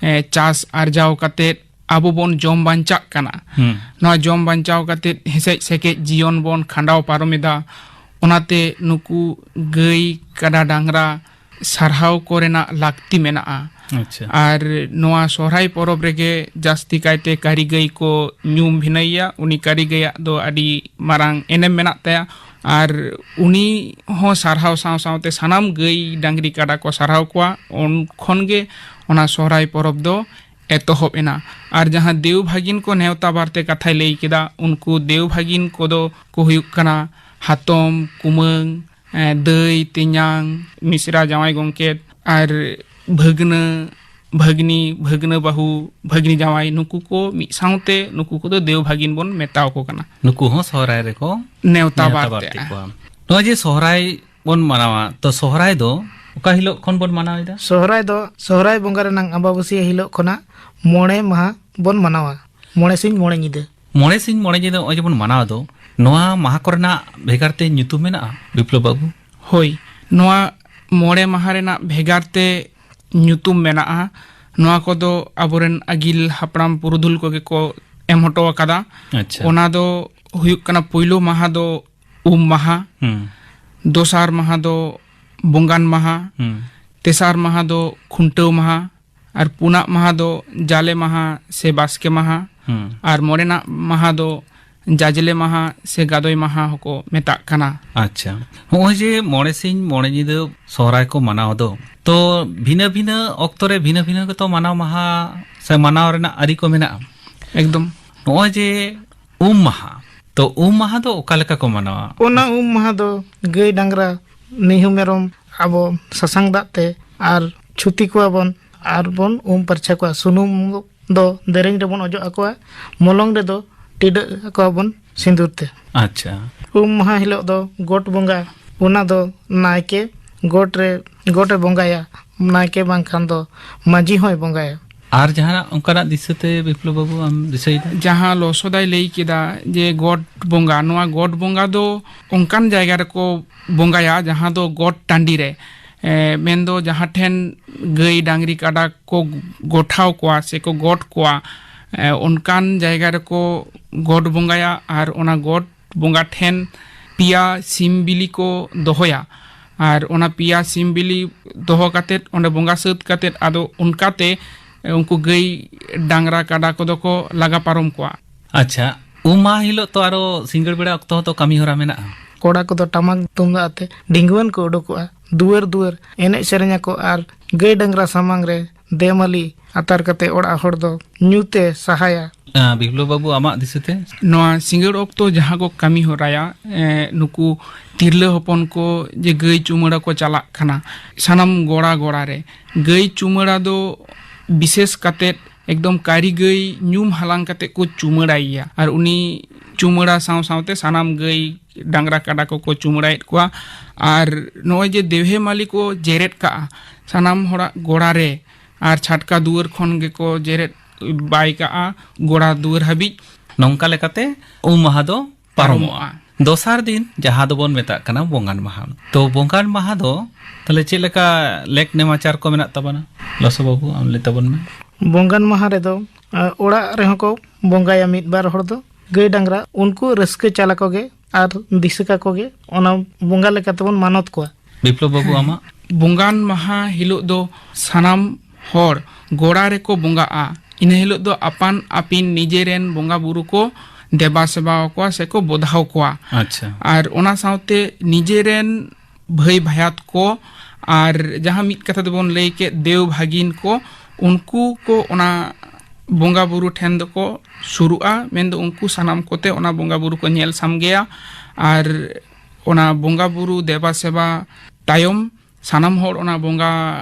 ᱮ, ᱪᱟᱥ ᱟᱨᱡᱟᱣ ᱠᱟᱛᱮᱫ ᱟᱵᱚ ᱵᱚᱱ ᱡᱚᱢ ᱵᱟᱧᱪᱟᱜ ᱠᱟᱱᱟ᱾ ᱦᱩᱸ᱾ ᱱᱚᱣᱟ ᱡᱚᱢ ᱵᱟᱧᱪᱟᱣ ᱠᱟᱛᱮᱫ ᱦᱮᱸᱥᱮᱡ ᱥᱮᱠᱮᱡ ᱡᱤᱭᱚᱱ ᱵᱚᱱ ᱠᱷᱟᱸᱰᱟᱣ ᱯᱟᱨᱚᱢ ᱮᱫᱟ᱾ ᱚᱱᱟᱛᱮ ᱱᱩᱠᱩ ᱜᱟᱹᱭ ᱠᱟᱰᱟ ᱰᱟᱝᱨᱟ ᱥᱟᱨᱦᱟᱣ ᱠᱚᱨᱮᱱᱟᱜ ᱞᱟᱹᱠᱛᱤ ᱢᱮᱱᱟᱜᱼᱟ᱾ ᱟᱪᱪᱷᱟ᱾ ᱟᱨ ᱱᱚᱣᱟ ᱥᱚᱦᱨᱟᱭ ᱯᱚᱨᱚᱵᱽ ᱨᱮᱜᱮ ᱡᱟᱹᱥᱛᱤ ᱠᱟᱭᱛᱮ ᱠᱟᱹᱨᱤ ᱜᱟᱹᱭ ᱠᱚ ᱧᱩᱢ ᱵᱷᱤᱱᱟᱹᱭᱟ᱾ ᱩᱱᱤ ᱠᱟᱹᱨᱤ ᱜᱟᱹᱭᱟᱜ ᱫᱚ ᱟᱹᱰᱤ ᱢᱟᱨᱟᱝ ᱮᱱᱮᱢ ᱢᱮᱱᱟᱜ ᱛᱟᱭᱟ᱾ ᱟᱨ ᱩᱱᱤ ᱦᱚᱸ ᱥᱟᱨᱦᱟᱣ ᱥᱟᱶ ᱥᱟᱶᱛᱮ ᱥᱟᱱᱟᱢ ᱜᱟᱹᱭ ᱰᱟᱝᱨᱤ ᱠᱟᱰᱟ ᱠᱚ ᱥᱟᱨᱦᱟᱣ ᱠᱚᱣᱟ᱾ ᱩᱱ ᱠᱷᱚᱱ ᱜᱮ ᱚᱱᱟ ᱥᱚᱦᱨᱟᱭ ᱯᱚᱨᱚᱵᱽ ᱫᱚ ᱮᱛᱚᱦᱚᱵ ᱮᱱᱟ᱾ ᱟᱨ ᱡᱟᱦᱟᱸ ᱫᱮᱣ ᱵᱷᱟᱹᱜᱤᱱ ᱠᱚ ᱱᱮᱣᱛᱟ ᱵᱟᱨᱛᱮ ᱠᱟᱛᱷᱟᱭ ᱞᱟᱹᱭ ᱠᱮᱫᱟ, ᱩᱱᱠᱩ ᱫᱮᱣ ᱵᱷᱟᱹᱜᱤᱱ ᱠᱚᱫᱚ ᱠᱚ ᱦᱩᱭᱩᱜ ᱠᱟᱱᱟ ᱦᱟᱛᱚᱢ, ᱠᱩᱢᱟᱹᱝ, ᱮᱸ, ᱫᱟᱹᱭ, ᱛᱮᱧᱟᱝ, ᱢᱤᱥᱨᱟ, ᱡᱟᱶᱟᱭ ᱜᱚᱢᱠᱮᱛ ᱟᱨ ᱵᱷᱟᱹᱜᱽᱱᱟᱹ, ᱵᱷᱟᱹᱜᱽᱱᱤ, ᱵᱷᱟᱹᱜᱽᱱᱟᱹ ᱵᱟᱹᱦᱩ, ᱵᱷᱟᱹᱜᱽᱱᱤ ᱡᱟᱶᱟᱭ, ᱱᱩᱠᱩ ᱠᱚ ᱢᱤᱫ ᱥᱟᱶᱛᱮ ᱱᱩᱠᱩ ᱠᱚᱫᱚ ᱫᱮᱣ ᱵᱷᱟᱹᱜᱤᱱ ᱵᱚᱱ ᱢᱮᱛᱟᱣ ᱠᱚ ᱠᱟᱱᱟ᱾ ᱱᱩᱠᱩ ᱦᱚᱸ ᱥᱚᱦᱨᱟᱭ ᱨᱮᱠᱚ ᱱᱮᱣᱛᱟ ᱱᱮᱣᱛᱟ ᱵᱟᱨᱛᱮᱜᱼᱟ᱾ ᱵᱟᱨᱛᱮ ᱠᱚᱣᱟ᱾ ᱱᱚᱜᱼᱚᱭ ᱡᱮ ᱥᱚᱦᱨᱟᱭ ᱵᱚᱱ ᱢᱟᱱᱟᱣᱟ, ᱛᱚ ᱥᱚᱦᱨᱟᱭ ᱫᱚ ᱚᱠᱟ ᱦᱤᱞᱳᱜ ᱠᱷᱚᱱ ᱵᱚᱱ ᱢᱟᱱᱟᱣ ᱮᱫᱟ? ᱥᱚᱦᱨᱟᱭ ᱫᱚ ᱥᱚᱦᱨᱟᱭ ᱵᱚᱸᱜᱟ ᱨᱮᱱᱟᱜ ᱟᱢᱵᱟᱵᱟᱹᱥᱭᱟᱹ ᱦᱤᱞᱳᱜ ᱠᱷᱚᱱᱟᱜ ᱢᱚᱬᱮ ᱢᱟᱦᱟ ᱵᱚᱱ ᱢᱟᱱᱟᱣᱟ, ᱢᱚᱬᱮ ᱥᱤᱧ ᱢᱚᱬᱮ ᱧᱤᱫᱟᱹ᱾ ᱢᱚᱬᱮ ᱥᱤᱧ ᱢᱚᱬᱮ ᱧᱤᱫᱟᱹ ᱱᱚᱜᱼᱚᱭ ᱡᱮᱵᱚᱱ ᱢᱟᱱᱟᱣ ᱫᱚ, ᱱᱚᱣᱟ ᱢᱟᱦᱟ ᱠᱚᱨᱮᱱᱟᱜ ᱵᱷᱮᱜᱟᱨ ᱛᱮ ᱧᱩᱛᱩᱢ ᱢᱮᱱᱟᱜᱼᱟ, ᱵᱤᱯᱞᱚᱵ ᱵᱟᱹᱵᱩ? ᱦᱳᱭ, ᱱᱚᱣᱟ ᱢᱚᱬᱮ ᱢᱟᱦᱟ ᱨᱮᱱᱟᱜ ᱵᱷᱮᱜᱟᱨ ᱛᱮ ᱧᱩᱛᱩᱢ ᱢᱮᱱᱟᱜᱼᱟ᱾ ᱱᱚᱣᱟ ᱠᱚᱫᱚ ᱟᱵᱚᱨᱮᱱ ᱟᱹᱜᱤᱞ ᱦᱟᱯᱲᱟᱢ ᱯᱩᱨᱩᱫᱷᱩᱞ ᱠᱚᱜᱮ ᱠᱚ ᱮᱢ ᱦᱚᱴᱚ ᱟᱠᱟᱫᱟ᱾ ᱟᱪᱪᱷᱟ᱾ ᱚᱱᱟ ᱫᱚ ᱦᱩᱭᱩᱜ ᱠᱟᱱᱟ, ᱯᱩᱭᱞᱩ ᱢᱟᱦᱟ ᱫᱚ ᱩᱢ ᱢᱟᱦᱟ, ᱦᱩᱸ᱾ ᱫᱚᱥᱟᱨ ᱢᱟᱦᱟ ᱫᱚ ᱵᱚᱸᱜᱟᱱ ᱢᱟᱦᱟ, ᱦᱩᱸ᱾ ᱛᱮᱥᱟᱨ ᱢᱟᱦᱟ ᱫᱚ ᱠᱷᱩᱱᱴᱟᱹᱣ ᱢᱟᱦᱟ, ᱟᱨ ᱯᱩᱱᱟᱜ ᱢᱟᱦᱟ ᱫᱚ ᱡᱟᱞᱮ ᱢᱟᱦᱟ ᱥᱮ ᱵᱟᱥᱠᱮ ᱢᱟᱦᱟ, ᱦᱩᱸ᱾ ᱟᱨ ᱢᱚᱬᱮᱱᱟᱜ ᱢᱟᱦᱟ ᱫᱚ ᱡᱟᱡᱽᱞᱮ ᱢᱟᱦᱟ ᱥᱮ ᱜᱟᱫᱚᱭ ᱢᱟᱦᱟ ᱦᱚᱸᱠᱚ ᱢᱮᱛᱟᱜ ᱠᱟᱱᱟ᱾ ᱟᱪᱪᱷᱟ, ᱱᱚᱜᱼᱚᱭ ᱡᱮ ᱢᱚᱬᱮ ᱥᱤᱧ ᱢᱚᱬᱮ ᱧᱤᱫᱟᱹ ᱥᱚᱦᱨᱟᱭ ᱠᱚ ᱢᱟᱱᱟᱣ ᱫᱚ, ᱛᱚ ᱵᱷᱤᱱᱟᱹ ᱵᱷᱤᱱᱟᱹ ᱚᱠᱛᱚ ᱨᱮ ᱵᱷᱤᱱᱟᱹ ᱵᱷᱤᱱᱟᱹ ᱜᱮᱛᱚ ᱢᱟᱱᱟᱣ ᱢᱟᱦᱟ ᱥᱮ ᱢᱟᱱᱟᱣ ᱨᱮᱱᱟᱜ ᱟᱹᱨᱤ ᱠᱚ ᱢᱮᱱᱟᱜᱼᱟ᱾ ᱮᱠᱫᱚᱢ᱾ ᱱᱚᱜᱼᱚᱭ ᱡᱮ ᱩᱢ ᱢᱟᱦᱟ, ᱛᱚ ᱩᱢ ᱢᱟᱦᱟ ᱫᱚ ᱚᱠᱟ ᱞᱮᱠᱟ ᱠᱚ ᱢᱟᱱᱟᱣᱟ? ᱚᱱᱟ ᱩᱢ ᱢᱟᱦᱟ ᱫᱚ ᱜᱟᱹᱭ ᱰᱟᱝᱨᱟ, ᱢᱤᱦᱩ ᱢᱮᱨᱚᱢ ᱟᱵᱚ ᱥᱟᱥᱟᱝ ᱫᱟᱜ ᱛᱮ ᱟᱨ ᱪᱷᱩᱛᱤ ᱠᱚᱣᱟ ᱵᱚᱱ ᱟᱨ ᱵᱚᱱ ᱩᱢ ᱯᱟᱨᱪᱷᱟ ᱠᱚᱣᱟ᱾ ᱥᱩᱱᱩᱢ ᱫᱚ ᱫᱮᱨᱮᱧ ᱨᱮᱵᱚᱱ ᱚᱡᱚᱜ ᱟᱠᱚᱣᱟ, ᱢᱚᱞᱚᱝ ᱨᱮᱫᱚ ᱴᱤᱰᱟᱹᱜ ᱟᱠᱚᱣᱟ ᱵᱚᱱ ᱥᱤᱸᱫᱩᱨ ᱛᱮ᱾ ᱟᱪᱪᱷᱟ᱾ ᱩᱢ ᱢᱟᱦᱟ ᱦᱤᱞᱳᱜ ᱫᱚ ᱜᱚᱴ ᱵᱚᱸᱜᱟ, ᱚᱱᱟ ᱫᱚ ᱱᱟᱭᱠᱮ ᱜᱚᱴ ᱨᱮ, ᱜᱚᱴ ᱮ ᱵᱚᱸᱜᱟᱭᱟ, ᱱᱟᱭᱠᱮ ᱵᱟᱝᱠᱷᱟᱱ ᱫᱚ ᱢᱟᱹᱡᱷᱤ ᱦᱚᱸᱭ ᱵᱚᱸᱜᱟᱭᱟ᱾ ᱟᱨ ᱡᱟᱦᱟᱱᱟᱜ ᱚᱱᱠᱟᱱᱟᱜ ᱫᱤᱥᱟᱹᱛᱮ ᱵᱤᱯᱞᱚᱵ ᱵᱟᱹᱵᱩ ᱟᱢ ᱫᱤᱥᱟᱹᱭᱮᱫᱟ? ᱡᱟᱦᱟᱸ ᱞᱚᱥᱚᱫᱟᱭ ᱞᱟᱹᱭ ᱠᱮᱫᱟ ᱡᱮ ᱜᱚᱴ ᱵᱚᱸᱜᱟ, ᱱᱚᱣᱟ ᱜᱚᱴ ᱵᱚᱸᱜᱟ ᱫᱚ ᱚᱱᱠᱟᱱ ᱡᱟᱭᱜᱟ ᱨᱮᱠᱚ ᱵᱚᱸᱜᱟᱭᱟ ᱡᱟᱦᱟᱸ ᱫᱚ ᱜᱚᱴ ᱴᱟᱺᱰᱤ ᱨᱮ, ᱮ, ᱢᱮᱱᱫᱚ ᱡᱟᱦᱟᱸ ᱴᱷᱮᱱ ᱜᱟᱹᱭ ᱰᱟᱝᱨᱤ ᱠᱟᱰᱟ ᱠᱚ ᱜᱚᱴᱷᱟᱣ ᱠᱚᱣᱟ ᱥᱮ ᱠᱚ ᱜᱚᱴ ᱠᱚᱣᱟ, ᱮ, ᱚᱱᱠᱟᱱ ᱡᱟᱭᱜᱟ ᱨᱮᱠᱚ ᱜᱚᱴ ᱵᱚᱸᱜᱟᱭᱟ᱾ ᱟᱨ ᱚᱱᱟ ᱜᱚᱴ ᱵᱚᱸᱜᱟ ᱴᱷᱮᱱ ᱯᱮᱭᱟ ᱥᱤᱢ ᱵᱤᱞᱤ ᱠᱚ ᱫᱚᱦᱚᱭᱟ᱾ ᱟᱨ ᱚᱱᱟ ᱯᱮᱭᱟ ᱥᱤᱢ ᱵᱤᱞᱤ ᱫᱚᱦᱚ ᱠᱟᱛᱮᱫ, ᱚᱸᱰᱮ ᱵᱚᱸᱜᱟ ᱥᱟᱹᱛ ᱠᱟᱛᱮᱫ, ᱟᱫᱚ ᱚᱱᱠᱟᱛᱮ ᱩᱱᱠᱩ ᱜᱟᱹᱭ ᱰᱟᱝᱨᱟ ᱠᱟᱰᱟ ᱠᱚᱫᱚ ᱠᱚ ᱞᱟᱜᱟ ᱯᱟᱨᱚᱢ ᱠᱚᱣᱟ᱾ ᱟᱪᱪᱷᱟ, ᱩᱢ ᱢᱟᱦᱟ ᱦᱤᱞᱳᱜ ᱛᱚ ᱟᱨᱚ ᱥᱤᱸᱜᱟᱹᱲ ᱵᱮᱲᱟ ᱚᱠᱛᱚ ᱦᱚᱸᱛᱚ ᱠᱟᱹᱢᱤ ᱦᱚᱨᱟ ᱢᱮᱱᱟᱜᱼᱟ᱾ ᱠᱚᱲᱟ ᱠᱚᱫᱚ ᱴᱟᱢᱟᱠ ᱛᱩᱢᱫᱟᱜ ᱟᱛᱮ ᱰᱷᱤᱸᱜᱩᱣᱟᱹᱱ ᱠᱚ ᱩᱰᱩᱠᱚᱜᱼᱟ, ᱫᱩᱣᱟᱹᱨ ᱫᱩᱣᱟᱹᱨ ᱮᱱᱮᱡ ᱥᱮᱨᱮᱧ ᱟᱠᱚ ᱟᱨ ᱜᱟᱹᱭ ᱰᱟᱝᱨᱟ ᱥᱟᱢᱟᱝ ᱨᱮ ᱫᱮᱢᱟᱹᱞᱤ ᱟᱛᱟᱨ ᱠᱟᱛᱮ ᱚᱲᱟᱜ ᱦᱚᱲ ᱫᱚ ᱧᱩ ᱛᱮ ᱥᱟᱦᱟᱭᱟ᱾ ᱟᱸ, ᱵᱤᱯᱞᱚᱵ ᱵᱟᱹᱵᱩ, ᱟᱢᱟᱜ ᱫᱤᱥᱟᱹᱛᱮ? ᱱᱚᱣᱟ ᱥᱤᱸᱜᱟᱹᱲ ᱚᱠᱛᱚ ᱡᱟᱦᱟᱸ ᱠᱚ ᱠᱟᱹᱢᱤ ᱦᱚᱨᱟᱭᱟ, ᱮ, ᱱᱩᱠᱩ ᱛᱤᱨᱞᱟᱹ ᱦᱚᱯᱚᱱ ᱠᱚ ᱡᱮ ᱜᱟᱹᱭ ᱪᱩᱢᱟᱹᱲᱟ ᱠᱚ ᱪᱟᱞᱟᱜ ᱠᱟᱱᱟ, ᱥᱟᱱᱟᱢ ᱜᱚᱲᱟ ᱜᱚᱲᱟ ᱨᱮ ᱜᱟᱹᱭ ᱪᱩᱢᱟᱹᱲᱟ ᱫᱚ ᱵᱤᱥᱮᱥ ᱠᱟᱛᱮᱫ ᱮᱠᱫᱚᱢ ᱠᱟᱹᱨᱤ ᱜᱟᱹᱭ ᱧᱩᱢ ᱦᱟᱞᱟᱝ ᱠᱟᱛᱮᱫ ᱠᱚ ᱪᱩᱢᱟᱹᱲᱟᱭᱮᱭᱟ᱾ ᱟᱨ ᱩᱱᱤ ᱪᱩᱢᱟᱹᱲᱟ ᱥᱟᱶ ᱥᱟᱶᱛᱮ ᱥᱟᱱᱟᱢ ᱜᱟᱹᱭ ᱰᱟᱝᱨᱟ ᱠᱟᱰᱟ ᱠᱚᱠᱚ ᱪᱩᱢᱟᱹᱲᱟᱭᱮᱫ ᱠᱚᱣᱟ᱾ ᱟᱨ ᱱᱚᱜᱼᱚᱭ ᱡᱮ ᱫᱮᱣᱦᱮ ᱢᱟᱹᱞᱤ ᱠᱚ ᱡᱮᱨᱮᱫ ᱠᱟᱜᱼᱟ ᱥᱟᱱᱟᱢ ᱦᱚᱲᱟᱜ ᱜᱚᱲᱟ ᱨᱮ, ᱟᱨ ᱪᱷᱟᱴᱠᱟ ᱫᱩᱣᱟᱹᱨ ᱠᱷᱚᱱ ᱜᱮᱠᱚ ᱡᱮᱨᱮᱫ ᱵᱟᱭ ᱠᱟᱜᱼᱟ ᱜᱚᱲᱟ ᱫᱩᱣᱟᱹᱨ ᱦᱟᱹᱵᱤᱡ᱾ ᱱᱚᱝᱠᱟ ᱞᱮᱠᱟᱛᱮ ᱩᱢ ᱢᱟᱦᱟ ᱫᱚ ᱯᱟᱨᱚᱢᱚᱜᱼᱟ᱾ ᱯᱟᱨᱚᱢᱚᱜᱼᱟ᱾ ᱫᱚᱥᱟᱨ ᱫᱤᱱ, ᱡᱟᱦᱟᱸ ᱫᱚᱵᱚᱱ ᱢᱮᱛᱟᱜ ᱠᱟᱱᱟ ᱵᱚᱸᱜᱟᱱ ᱢᱟᱦᱟ᱾ ᱛᱚ, ᱵᱚᱸᱜᱟᱱ ᱢᱟᱦᱟ ᱫᱚ ᱛᱟᱦᱞᱮ ᱪᱮᱫ ᱞᱮᱠᱟ ᱞᱮᱠ ᱱᱮᱢᱟᱪᱟᱨ ᱠᱚ ᱢᱮᱱᱟᱜ ᱛᱟᱵᱚᱱᱟ? ᱞᱚᱥᱚ ᱵᱟᱹᱵᱩ, ᱟᱢ ᱞᱟᱹᱭ ᱛᱟᱵᱚᱱ ᱢᱮ᱾ ᱵᱚᱸᱜᱟᱱ ᱢᱟᱦᱟ ᱨᱮᱫᱚ, ᱟ, ᱚᱲᱟᱜ ᱨᱮᱦᱚᱸ ᱠᱚ ᱵᱚᱸᱜᱟᱭᱟ ᱢᱤᱫ ᱵᱟᱨ ᱦᱚᱲ ᱫᱚ᱾ ᱜᱟᱹᱭ ᱰᱟᱝᱨᱟ ᱩᱱᱠᱩ ᱨᱟᱹᱥᱠᱟᱹ ᱪᱟᱞ ᱟᱠᱚ ᱜᱮ ᱟᱨ ᱫᱤᱥᱟᱹ ᱠᱟᱠᱚ ᱜᱮ, ᱚᱱᱟ ᱵᱚᱸᱜᱟ ᱞᱮᱠᱟ ᱛᱮᱵᱚᱱ ᱢᱟᱱᱚᱛ ᱠᱚᱣᱟ᱾ ᱵᱤᱯᱞᱚᱵ ᱵᱟᱹᱵᱩ, ᱟᱢᱟᱜ? ᱵᱚᱸᱜᱟᱱ ᱢᱟᱦᱟ ᱦᱤᱞᱳᱜ ᱫᱚ ᱥᱟᱱᱟᱢ ᱦᱚᱲ ᱜᱚᱲᱟ ᱨᱮᱠᱚ ᱵᱚᱸᱜᱟᱜᱼᱟ᱾ ᱤᱱᱟᱹ ᱦᱤᱞᱳᱜ ᱫᱚ ᱟᱯᱟᱱ ᱟᱹᱯᱤᱱ ᱱᱤᱡᱮᱨᱮᱱ ᱵᱚᱸᱜᱟ ᱵᱩᱨᱩ ᱠᱚ ᱫᱮᱵᱟ ᱥᱮᱵᱟ ᱟᱠᱚᱣᱟ ᱥᱮᱠᱚ ᱵᱚᱫᱷᱟᱣ ᱠᱚᱣᱟ᱾ ᱟᱪᱪᱷᱟ᱾ ᱟᱨ ᱚᱱᱟ ᱥᱟᱶᱛᱮ ᱱᱤᱡᱮᱨᱮᱱ ᱵᱷᱟᱹᱭ ᱵᱷᱟᱭᱟᱛ ᱠᱚ ᱟᱨ ᱡᱟᱦᱟᱸ ᱢᱤᱫ ᱠᱟᱛᱷᱟ ᱛᱮᱵᱚᱱ ᱞᱟᱹᱭ ᱠᱮᱫ ᱫᱮᱣ ᱵᱷᱟᱹᱜᱤᱱ ᱠᱚ, ᱩᱱᱠᱩ ᱠᱚ ᱚᱱᱟ ᱵᱚᱸᱜᱟ ᱵᱩᱨᱩ ᱴᱷᱮᱱ ᱫᱚᱠᱚ ᱥᱩᱨᱩᱜᱼᱟ᱾ ᱢᱮᱱᱫᱚ ᱩᱱᱠᱩ ᱥᱟᱱᱟᱢ ᱠᱚᱛᱮ ᱚᱱᱟ ᱵᱚᱸᱜᱟ ᱵᱩᱨᱩ ᱠᱚ ᱧᱮᱞ ᱥᱟᱢᱜᱮᱭᱟ᱾ ᱟᱨ ᱚᱱᱟ ᱵᱚᱸᱜᱟ ᱵᱩᱨᱩ ᱫᱮᱵᱟ ᱥᱮᱵᱟ ᱛᱟᱭᱚᱢ ᱥᱟᱱᱟᱢ ᱦᱚᱲ ᱚᱱᱟ ᱵᱚᱸᱜᱟ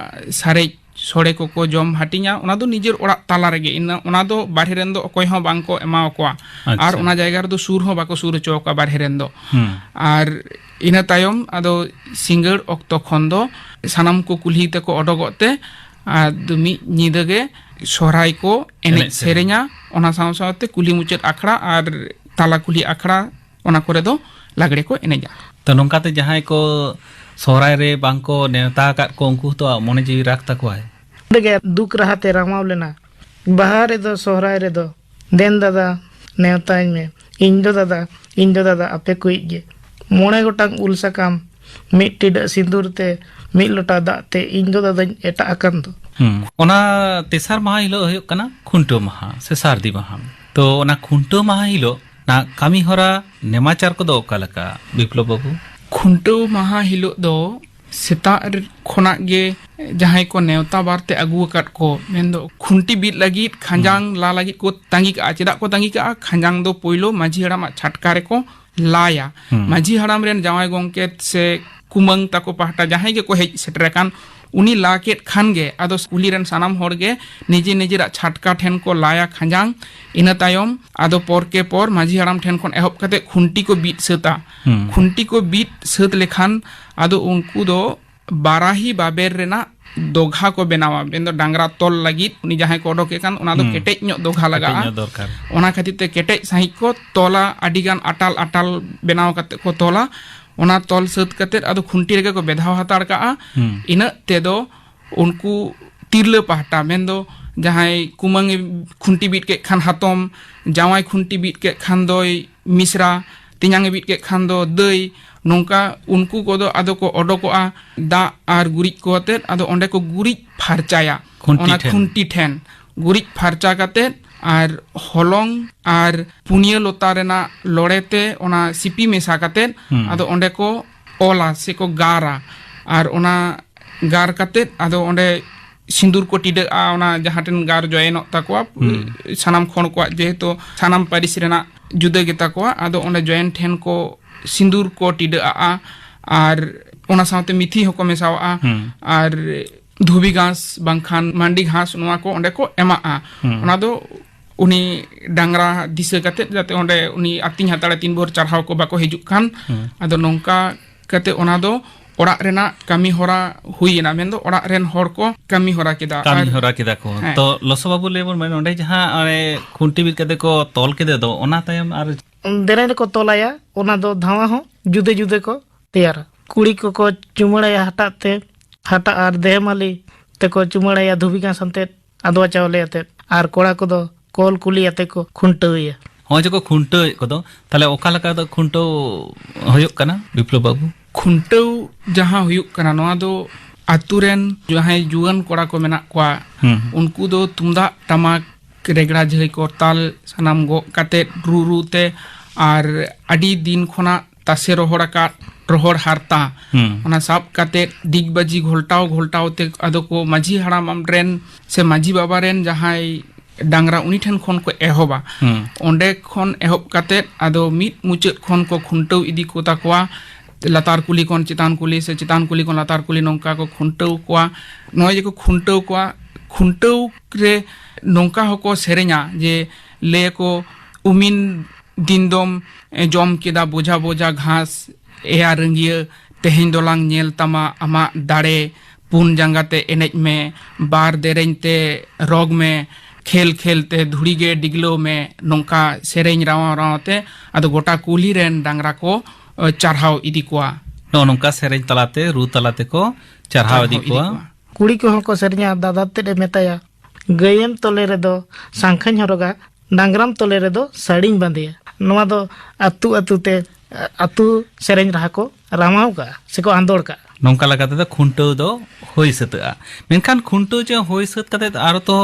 ᱥᱟᱨᱮᱡ ᱥᱚᱲᱮ ᱠᱚᱠᱚ ᱡᱚᱢ ᱦᱟᱹᱴᱤᱧᱟ᱾ ᱚᱱᱟ ᱫᱚ ᱱᱤᱡᱮᱨ ᱚᱲᱟᱜ ᱛᱟᱞᱟ ᱨᱮᱜᱮ, ᱤᱱᱟᱹ, ᱚᱱᱟ ᱫᱚ ᱵᱟᱨᱦᱮ ᱨᱮᱱ ᱫᱚ ᱚᱠᱚᱭ ᱦᱚᱸ ᱵᱟᱝ ᱠᱚ ᱮᱢᱟ ᱠᱚᱣᱟ᱾ ᱟᱪᱪᱷᱟ᱾ ᱟᱨ ᱚᱱᱟ ᱡᱟᱭᱜᱟ ᱨᱮᱫᱚ ᱥᱩᱨ ᱦᱚᱸ ᱵᱟᱠᱚ ᱥᱩᱨ ᱦᱚᱪᱚ ᱟᱠᱚᱣᱟ ᱵᱟᱨᱦᱮ ᱨᱮᱱ ᱫᱚ᱾ ᱦᱩᱸ᱾ ᱟᱨ ᱤᱱᱟᱹ ᱛᱟᱭᱚᱢ ᱟᱫᱚ ᱥᱤᱸᱜᱟᱹᱲ ᱚᱠᱛᱚ ᱠᱷᱚᱱ ᱫᱚ ᱥᱟᱱᱟᱢ ᱠᱚ ᱠᱩᱞᱦᱤ ᱛᱮᱠᱚ ᱚᱰᱚᱠᱚᱜ ᱛᱮ ᱟᱫᱚ ᱢᱤᱫ ᱧᱤᱫᱟᱹ ᱜᱮ ᱥᱚᱦᱨᱟᱭ ᱠᱚ ᱮᱱᱮᱡ ᱮᱱᱮᱡ ᱥᱮᱨᱮᱧ᱾ ᱥᱮᱨᱮᱧᱟ᱾ ᱚᱱᱟ ᱥᱟᱶ ᱥᱟᱶᱛᱮ ᱠᱩᱞᱦᱤ ᱢᱩᱪᱟᱹᱫ ᱟᱠᱷᱲᱟ ᱟᱨ ᱛᱟᱞᱟ ᱠᱩᱞᱦᱤ ᱟᱠᱷᱲᱟ, ᱚᱱᱟ ᱠᱚᱨᱮ ᱫᱚ ᱞᱟᱜᱽᱲᱮ ᱠᱚ ᱮᱱᱮᱡᱟ᱾ ᱛᱚ, ᱱᱚᱝᱠᱟᱛᱮ ᱡᱟᱦᱟᱸᱭ ᱠᱚ ᱥᱚᱦᱨᱟᱭ ᱨᱮ ᱵᱟᱝ ᱠᱚ ᱱᱮᱣᱛᱟ ᱟᱠᱟᱫ ᱠᱚ, ᱩᱱᱠᱩ ᱦᱚᱸᱛᱚ ᱢᱚᱱᱮ ᱡᱤᱣᱤ ᱨᱟᱜᱽ ᱛᱟᱠᱚᱣᱟᱭ᱾ ᱚᱸᱰᱮ ᱜᱮ ᱫᱩᱠ ᱨᱟᱦᱟ ᱛᱮ ᱨᱟᱢᱟᱣ ᱞᱮᱱᱟ᱾ ᱵᱟᱦᱟ ᱨᱮᱫᱚ ᱥᱚᱦᱨᱟᱭ ᱨᱮᱫᱚ ᱫᱮᱱ ᱫᱟᱫᱟ ᱱᱮᱣᱛᱟᱧ ᱢᱮ, ᱤᱧ ᱫᱚ ᱫᱟᱫᱟ, ᱤᱧ ᱫᱚ ᱫᱟᱫᱟ ᱟᱯᱮ ᱠᱚᱭᱤᱡ ᱜᱮ᱾ ᱢᱚᱬᱮ ᱜᱚᱴᱟᱝ ᱩᱞ ᱥᱟᱠᱟᱢ ᱢᱤᱫ ᱴᱤᱰᱟᱹᱜ ᱥᱤᱸᱫᱩᱨ ᱛᱮ ᱢᱤᱫ ᱞᱚᱴᱟ ᱫᱟᱜ ᱛᱮ ᱤᱧ ᱫᱚ ᱫᱟᱫᱟᱧ ᱮᱴᱟᱜ ᱟᱠᱟᱱ ᱫᱚ᱾ ᱦᱩᱸ᱾ ᱚᱱᱟ ᱛᱮᱥᱟᱨ ᱢᱟᱦᱟ ᱦᱤᱞᱳᱜ ᱦᱩᱭᱩᱜ ᱠᱟᱱᱟ ᱠᱷᱩᱱᱴᱟᱹᱣ ᱢᱟᱦᱟ ᱥᱮ ᱥᱟᱹᱨᱫᱤ ᱢᱟᱦᱟ᱾ ᱛᱚ, ᱚᱱᱟ ᱠᱷᱩᱱᱴᱟᱹᱣ ᱢᱟᱦᱟ ᱦᱤᱞᱳᱜ ᱚᱱᱟ ᱠᱟᱹᱢᱤ ᱦᱚᱨᱟ ᱱᱮᱢᱟᱪᱟᱨ ᱠᱚᱫᱚ ᱚᱠᱟ ᱞᱮᱠᱟ, ᱵᱤᱯᱞᱚᱵ ᱵᱟᱹᱵᱩ? ᱠᱷᱩᱱᱴᱟᱹᱣ ᱢᱟᱦᱟ ᱦᱤᱞᱳᱜ ᱫᱚ ᱥᱮᱛᱟᱜ ᱨᱮ ᱠᱷᱚᱱᱟᱜ ᱜᱮ ᱡᱟᱦᱟᱸᱭ ᱠᱚ ᱱᱮᱣᱛᱟ ᱵᱟᱨ ᱛᱮ ᱟᱹᱜᱩ ᱟᱠᱟᱫ ᱠᱚ, ᱢᱮᱱᱫᱚ ᱠᱷᱩᱱᱴᱤ ᱵᱤᱫ ᱞᱟᱹᱜᱤᱫ ᱠᱷᱟᱸᱡᱟᱝ ᱞᱟ ᱞᱟᱹᱜᱤᱫ ᱠᱚ ᱛᱟᱸᱜᱤ ᱠᱟᱜᱼᱟ᱾ ᱪᱮᱫᱟᱜ ᱠᱚ ᱛᱟᱸᱜᱤ ᱠᱟᱜᱼᱟ? ᱠᱷᱟᱸᱡᱟᱝ ᱫᱚ ᱯᱳᱭᱞᱳ ᱢᱟᱹᱡᱷᱤ ᱦᱟᱲᱟᱢᱟᱜ ᱪᱷᱟᱴᱠᱟ ᱨᱮᱠᱚ ᱞᱟᱭᱟ᱾ ᱦᱩᱸ᱾ ᱢᱟᱹᱡᱷᱤ ᱦᱟᱲᱟᱢ ᱨᱮᱱ ᱡᱟᱶᱟᱭ ᱜᱚᱢᱠᱮ ᱥᱮ ᱠᱩᱢᱟᱹᱝ ᱛᱟᱠᱚ ᱯᱟᱦᱴᱟ ᱡᱟᱦᱟᱸᱭ ᱜᱮᱠᱚ ᱦᱮᱡ ᱥᱮᱴᱮᱨ ᱟᱠᱟᱱ, ᱩᱱᱤ ᱞᱟ ᱠᱮᱫ ᱠᱷᱟᱱ ᱜᱮ ᱟᱫᱚ ᱠᱩᱞᱦᱤ ᱨᱮᱱ ᱥᱟᱱᱟᱢ ᱦᱚᱲ ᱜᱮ ᱱᱤᱡᱮ ᱱᱤᱡᱮᱨᱟᱜ ᱪᱷᱟᱴᱠᱟ ᱴᱷᱮᱱ ᱠᱚ ᱞᱟᱭᱟ ᱠᱷᱟᱸᱡᱟᱝ᱾ ᱤᱱᱟᱹ ᱛᱟᱭᱚᱢ ᱟᱫᱚ ᱯᱚᱨ ᱠᱮ ᱯᱚᱨ ᱢᱟᱹᱡᱷᱤ ᱦᱟᱲᱟᱢ ᱴᱷᱮᱱ ᱠᱷᱚᱱ ᱮᱦᱚᱵ ᱠᱟᱛᱮ ᱠᱷᱩᱱᱴᱤ ᱠᱚ ᱵᱤᱫ ᱥᱟᱹᱛᱟ᱾ ᱦᱩᱸ᱾ ᱠᱷᱩᱱᱴᱤ ᱠᱚ ᱵᱤᱫ ᱥᱟᱹᱛ ᱞᱮᱠᱷᱟᱱ ᱟᱫᱚ ᱩᱱᱠᱩ ᱫᱚ ᱵᱟᱨᱟᱦᱤ ᱵᱟᱵᱮᱨ ᱨᱮᱱᱟᱜ ᱫᱚᱜᱷᱟ ᱠᱚ ᱵᱮᱱᱟᱣᱟ, ᱢᱮᱱᱫᱚ ᱰᱟᱝᱨᱟ ᱛᱚᱞ ᱞᱟᱹᱜᱤᱫ᱾ ᱩᱱᱤ ᱡᱟᱦᱟᱸᱭ ᱠᱚ ᱚᱰᱚᱠᱮ ᱠᱟᱱ, ᱚᱱᱟ ᱫᱚ ᱦᱩᱸ᱾ ᱠᱮᱴᱮᱡ ᱧᱚᱜ ᱫᱚᱜᱷᱟ ᱠᱮᱴᱮᱡ ᱞᱟᱜᱟᱜᱼᱟ᱾ ᱧᱚᱜ ᱫᱚᱨᱠᱟᱨ᱾ ᱚᱱᱟ ᱠᱷᱟᱹᱛᱤᱨ ᱛᱮ ᱠᱮᱴᱮᱡ ᱥᱟᱺᱦᱤᱡ ᱠᱚ ᱛᱚᱞᱟ, ᱟᱹᱰᱤᱜᱟᱱ ᱟᱴᱟᱞ ᱟᱴᱟᱞ ᱵᱮᱱᱟᱣ ᱠᱟᱛᱮ ᱠᱚ ᱛᱚᱞᱟ᱾ ᱚᱱᱟ ᱛᱚᱞ ᱥᱟᱹᱛ ᱠᱟᱛᱮ ᱟᱫᱚ ᱠᱷᱩᱱᱴᱤ ᱨᱮᱜᱮ ᱠᱚ ᱵᱮᱫᱷᱟᱣ ᱦᱟᱛᱟᱲ ᱠᱟᱜᱼᱟ᱾ ᱦᱩᱸ᱾ ᱤᱱᱟᱹᱜ ᱛᱮᱫᱚ ᱩᱱᱠᱩ ᱛᱤᱨᱞᱟᱹ ᱯᱟᱦᱴᱟ, ᱢᱮᱱᱫᱚ ᱡᱟᱦᱟᱸᱭ ᱠᱩᱢᱟᱹᱝ ᱮ ᱠᱷᱩᱱᱴᱤ ᱵᱤᱫ ᱠᱮᱫ ᱠᱷᱟᱱ ᱦᱟᱛᱚᱢ, ᱡᱟᱶᱟᱭ ᱠᱷᱩᱱᱴᱤ ᱵᱤᱫ ᱠᱮᱫ ᱠᱷᱟᱱ ᱫᱚᱭ ᱢᱤᱥᱨᱟ, ᱛᱮᱧᱟᱝ ᱮ ᱵᱤᱫ ᱠᱮᱫ ᱠᱷᱟᱱ ᱫᱚ ᱫᱟᱹᱭ, ᱱᱚᱝᱠᱟ ᱩᱱᱠᱩ ᱠᱚᱫᱚ ᱟᱫᱚ ᱠᱚ ᱚᱰᱚᱠᱚᱜᱼᱟ ᱫᱟᱜ ᱟᱨ ᱜᱩᱨᱤᱡ ᱠᱚ ᱟᱛᱮᱫ᱾ ᱟᱫᱚ ᱚᱸᱰᱮ ᱠᱚ ᱜᱩᱨᱤᱡ ᱯᱷᱟᱨᱪᱟᱭᱟ᱾ ᱠᱷᱩᱱᱴᱤ ᱚᱱᱟ ᱴᱷᱮᱱ᱾ ᱠᱷᱩᱱᱴᱤ ᱴᱷᱮᱱ ᱜᱩᱨᱤᱡ ᱯᱷᱟᱨᱪᱟ ᱠᱟᱛᱮᱫ ᱟᱨ ᱦᱚᱞᱚᱝ ᱟᱨ ᱯᱩᱱᱭᱟᱹ ᱞᱚᱛᱟ ᱨᱮᱱᱟᱜ ᱞᱚᱲᱮ ᱛᱮ ᱚᱱᱟ ᱥᱤᱯᱤ ᱢᱮᱥᱟ ᱠᱟᱛᱮᱫ ᱦᱩᱸ᱾ ᱟᱫᱚ ᱚᱸᱰᱮ ᱠᱚ ᱚᱞᱟ ᱥᱮ ᱠᱚ ᱜᱟᱨᱟ᱾ ᱟᱨ ᱚᱱᱟ ᱜᱟᱨ ᱠᱟᱛᱮᱫ ᱟᱫᱚ ᱚᱸᱰᱮ ᱥᱤᱸᱫᱩᱨ ᱠᱚ ᱴᱤᱰᱟᱹᱜᱼᱟ᱾ ᱚᱱᱟ ᱡᱟᱦᱟᱸ ᱴᱷᱮᱱ ᱜᱟᱨ ᱡᱚᱭᱮᱱᱚᱜ ᱛᱟᱠᱚᱣᱟ, ᱦᱩᱸ᱾ ᱥᱟᱱᱟᱢ ᱠᱷᱚᱸᱰ ᱠᱚᱣᱟᱜ, ᱡᱮᱦᱮᱛᱩ ᱥᱟᱱᱟᱢ ᱯᱟᱹᱨᱤᱥ ᱨᱮᱱᱟᱜ ᱡᱩᱫᱟᱹ ᱜᱮᱛᱟ ᱠᱚᱣᱟ, ᱟᱫᱚ ᱚᱸᱰᱮ ᱡᱚᱭᱮᱱ ᱴᱷᱮᱱ ᱠᱚ ᱥᱤᱸᱫᱩᱨ ᱠᱚ ᱴᱤᱰᱟᱹᱜ ᱟᱜᱼᱟ᱾ ᱟᱨ ᱚᱱᱟ ᱥᱟᱶᱛᱮ ᱢᱤᱛᱷᱤ ᱦᱚᱸᱠᱚ ᱢᱮᱥᱟᱣᱟᱜᱼᱟ᱾ ᱦᱩᱸ᱾ ᱟᱨ ᱫᱷᱩᱵᱤ ᱜᱷᱟᱸᱥ ᱵᱟᱝᱠᱷᱟᱱ ᱢᱟᱱᱰᱤ ᱜᱷᱟᱸᱥ, ᱱᱚᱣᱟ ᱠᱚ ᱚᱸᱰᱮ ᱠᱚ ᱮᱢᱟᱜᱼᱟ᱾ ᱦᱩᱸ᱾ ᱚᱱᱟ ᱫᱚ ᱩᱱᱤ ᱰᱟᱝᱨᱟ ᱫᱤᱥᱟᱹ ᱠᱟᱛᱮᱫ, ᱡᱟᱛᱮ ᱚᱸᱰᱮ ᱩᱱᱤ ᱟᱹᱛᱤᱧ ᱦᱟᱛᱟᱲᱮ ᱛᱤᱱ ᱵᱷᱳᱨ ᱪᱟᱨᱦᱟᱣ ᱠᱚ ᱵᱟᱠᱚ ᱦᱤᱡᱩᱜ ᱠᱷᱟᱱ᱾ ᱦᱩᱸ᱾ ᱟᱫᱚ ᱱᱚᱝᱠᱟ ᱠᱟᱛᱮ ᱚᱱᱟ ᱫᱚ ᱚᱲᱟᱜ ᱨᱮᱱᱟᱜ ᱠᱟᱹᱢᱤ ᱦᱚᱨᱟ ᱦᱩᱭ ᱮᱱᱟ, ᱢᱮᱱᱫᱚ ᱚᱲᱟᱜ ᱨᱮᱱ ᱦᱚᱲ ᱠᱚ ᱠᱟᱹᱢᱤ ᱦᱚᱨᱟ ᱠᱮᱫᱟ᱾ ᱠᱟᱹᱢᱤ ᱟᱨ ᱦᱚᱨᱟ ᱠᱮᱫᱟ ᱠᱚ᱾ ᱦᱮᱸ᱾ ᱛᱚ ᱞᱚᱥᱚ ᱵᱟᱹᱵᱩ, ᱞᱟᱹᱭ ᱵᱚᱱ ᱢᱮ, ᱱᱚᱸᱰᱮ ᱡᱟᱦᱟᱸ ᱚᱱᱮ ᱠᱷᱩᱱᱴᱤ ᱵᱤᱫ ᱠᱟᱛᱮ ᱠᱚ ᱛᱚᱞ ᱠᱮᱫᱮ ᱫᱚ, ᱚᱱᱟ ᱛᱟᱭᱚᱢ ᱟᱨ ᱫᱮᱨᱮᱧ ᱨᱮᱠᱚ ᱛᱚᱞᱟᱭᱟ, ᱚᱱᱟ ᱫᱚ ᱫᱷᱟᱣᱟ ᱦᱚᱸ ᱡᱩᱫᱟᱹ ᱡᱩᱫᱟᱹ ᱠᱚ ᱛᱮᱭᱟᱨᱟ᱾ ᱠᱩᱲᱤ ᱠᱚᱠᱚ ᱪᱩᱢᱟᱹᱲᱟᱭᱟ ᱦᱟᱴᱟᱜ ᱛᱮ, ᱦᱟᱴᱟᱜ ᱟᱨ ᱫᱮᱦᱮᱢᱟᱹᱞᱤ ᱛᱮᱠᱚ ᱪᱩᱢᱟᱹᱲᱟᱭᱟ ᱫᱷᱩᱵᱤ ᱜᱷᱟᱸᱥ ᱟᱛᱮᱫ, ᱟᱫᱽᱣᱟ ᱪᱟᱣᱞᱮ ᱟᱛᱮᱫ, ᱟᱨ ᱠᱚᱲᱟ ᱠᱚᱫᱚ ᱠᱚᱞ ᱠᱩᱞᱤ ᱟᱛᱮ ᱠᱚ ᱠᱷᱩᱱᱴᱟᱹᱣᱮᱭᱟ᱾ ᱦᱚᱸᱜᱼᱚᱭ ᱡᱮ ᱠᱚ ᱠᱷᱩᱱᱴᱟᱹᱣᱮᱫ ᱠᱚᱫᱚ, ᱛᱟᱦᱞᱮ ᱚᱠᱟ ᱞᱮᱠᱟ ᱫᱚ ᱠᱷᱩᱱᱴᱟᱹᱣ ᱦᱩᱭᱩᱜ ᱠᱟᱱᱟ, ᱵᱤᱯᱞᱚᱵ ᱵᱟᱹᱵᱩ? ᱠᱷᱩᱱᱴᱟᱹᱣ ᱡᱟᱦᱟᱸ ᱦᱩᱭᱩᱜ ᱠᱟᱱᱟ, ᱱᱚᱣᱟ ᱫᱚ ᱟᱛᱳ ᱨᱮᱱ ᱡᱟᱦᱟᱸᱭ ᱡᱩᱣᱟᱹᱱ ᱠᱚᱲᱟ ᱠᱚ ᱢᱮᱱᱟᱜ ᱠᱚᱣᱟ, ᱦᱩᱸ᱾ ᱩᱱᱠᱩ ᱫᱚ ᱛᱩᱢᱫᱟᱜ ᱴᱟᱢᱟᱠ, ᱨᱮᱜᱽᱲᱟ ᱡᱷᱟᱹᱭ ᱠᱚᱨᱛᱟᱞ ᱥᱟᱱᱟᱢ ᱜᱚᱜ ᱠᱟᱛᱮᱫ ᱨᱩ ᱨᱩ ᱛᱮ, ᱟᱨ ᱟᱹᱰᱤ ᱫᱤᱱ ᱠᱷᱚᱱᱟᱜ ᱛᱟᱥᱮ ᱨᱚᱦᱚᱲ ᱟᱠᱟᱫ ᱨᱚᱦᱚᱲ ᱦᱟᱨᱛᱟ, ᱦᱩᱸ᱾ ᱚᱱᱟ ᱥᱟᱵ ᱠᱟᱛᱮ ᱫᱤᱜᱽᱵᱟᱡᱤ ᱜᱷᱚᱞᱴᱟᱣ ᱜᱷᱚᱞᱴᱟᱣ ᱛᱮ ᱟᱫᱚ ᱠᱚ ᱢᱟᱹᱡᱷᱤ ᱦᱟᱲᱟᱢ ᱨᱮᱱ ᱥᱮ ᱢᱟᱹᱡᱷᱤ ᱵᱟᱵᱟ ᱨᱮᱱ ᱡᱟᱦᱟᱸᱭ ᱰᱟᱝᱨᱟ, ᱩᱱᱤ ᱴᱷᱮᱱ ᱠᱷᱚᱱ ᱠᱚ ᱮᱦᱚᱵᱟ᱾ ᱦᱩᱸ᱾ ᱚᱸᱰᱮ ᱠᱷᱚᱱ ᱮᱦᱚᱵ ᱠᱟᱛᱮ ᱟᱫᱚ ᱢᱤᱫ ᱢᱩᱪᱟᱹᱫ ᱠᱷᱚᱱ ᱠᱚ ᱠᱷᱩᱱᱴᱟᱹᱣ ᱤᱫᱤ ᱠᱚ ᱛᱟᱠᱚᱣᱟ, ᱞᱟᱛᱟᱨ ᱠᱩᱞᱦᱤ ᱠᱷᱚᱱ ᱪᱮᱛᱟᱱ ᱠᱩᱞᱦᱤ ᱥᱮ ᱪᱮᱛᱟᱱ ᱠᱩᱞᱦᱤ ᱠᱷᱚᱱ ᱞᱟᱛᱟᱨ ᱠᱩᱞᱦᱤ, ᱱᱚᱝᱠᱟ ᱠᱚ ᱠᱷᱩᱱᱴᱟᱹᱣ ᱠᱚᱣᱟ᱾ ᱱᱚᱜᱼᱚᱭ ᱡᱮ ᱠᱚ ᱠᱷᱩᱱᱴᱟᱹᱣ ᱠᱚᱣᱟ, ᱠᱷᱩᱱᱴᱟᱹᱣ ᱨᱮ ᱱᱚᱝᱠᱟ ᱦᱚᱸᱠᱚ ᱥᱮᱨᱮᱧᱟ ᱡᱮ, ᱞᱟᱹᱭᱟᱠᱚ, "ᱩᱢᱤᱱ ᱫᱤᱱ ᱫᱚᱢ, ᱮ, ᱡᱚᱢ ᱠᱮᱫᱟ ᱵᱚᱡᱷᱟ ᱵᱚᱡᱷᱟ ᱜᱷᱟᱥ, ᱮᱭᱟ ᱨᱟᱹᱝᱜᱤᱭᱟᱹ, ᱛᱮᱦᱮᱧ ᱫᱚᱞᱟᱝ ᱧᱮᱞ ᱛᱟᱢᱟ ᱟᱢᱟᱜ ᱫᱟᱲᱮ, ᱯᱩᱱ ᱡᱟᱸᱜᱟ ᱛᱮ ᱮᱱᱮᱡ ᱢᱮ, ᱵᱟᱨ ᱫᱮᱨᱮᱧ ᱛᱮ ᱨᱚᱜᱽ ᱢᱮ, ᱠᱷᱮᱞ ᱠᱷᱮᱞ ᱛᱮ ᱫᱷᱩᱲᱤ ᱜᱮ ᱰᱤᱜᱽᱞᱟᱹᱣ ᱢᱮ", ᱱᱚᱝᱠᱟ ᱥᱮᱨᱮᱧ ᱨᱟᱣᱟᱣ ᱨᱟᱣᱟᱣ ᱛᱮ ᱟᱫᱚ ᱜᱚᱴᱟ ᱠᱩᱞᱦᱤ ᱨᱮᱱ ᱰᱟᱝᱨᱟ ᱠᱚ, ᱮ, ᱪᱟᱨᱦᱟᱣ ᱤᱫᱤ ᱠᱚᱣᱟ᱾ ᱱᱚᱜᱼᱚ ᱱᱚᱝᱠᱟ ᱥᱮᱨᱮᱧ ᱛᱟᱞᱟᱛᱮ, ᱨᱩ ᱛᱟᱞᱟ ᱛᱮᱠᱚ ᱪᱟᱨᱦᱟᱣ ᱤᱫᱤ ᱠᱚᱣᱟ᱾ ᱠᱩᱲᱤ ᱠᱚᱦᱚᱸ ᱠᱚ ᱥᱮᱨᱮᱧᱟ, ᱫᱟᱫᱟ ᱛᱮᱫ ᱮ ᱢᱮᱛᱟᱭᱟ, "ᱜᱟᱹᱭᱮᱢ ᱛᱚᱞᱮ ᱨᱮᱫᱚ ᱥᱟᱝᱠᱷᱟᱧ ᱦᱚᱨᱚᱜᱟ, ᱰᱟᱝᱨᱟᱢ ᱛᱚᱞᱮ ᱨᱮᱫᱚ ᱥᱟᱹᱲᱤᱧ ᱵᱟᱸᱫᱮᱭᱟ᱾" ᱱᱚᱣᱟ ᱫᱚ ᱟᱹᱛᱩ ᱟᱹᱛᱩ ᱛᱮ, ᱟᱹᱛᱩ ᱥᱮᱨᱮᱧ ᱨᱟᱦᱟ ᱠᱚ ᱨᱟᱢᱟᱣ ᱠᱟᱜᱼᱟ ᱥᱮᱠᱚ ᱟᱸᱫᱳᱲ ᱠᱟᱜᱼᱟ᱾ ᱱᱚᱝᱠᱟ ᱞᱮᱠᱟ ᱛᱮᱫᱚ ᱠᱷᱩᱱᱴᱟᱹᱣ ᱫᱚ ᱦᱩᱭ ᱥᱟᱹᱛᱟᱹᱜᱼᱟ᱾ ᱢᱮᱱᱠᱷᱟᱱ ᱠᱷᱩᱱᱴᱟᱹᱣ ᱡᱮ ᱦᱩᱭ ᱥᱟᱹᱛ ᱠᱟᱛᱮ ᱟᱨᱚ ᱛᱚ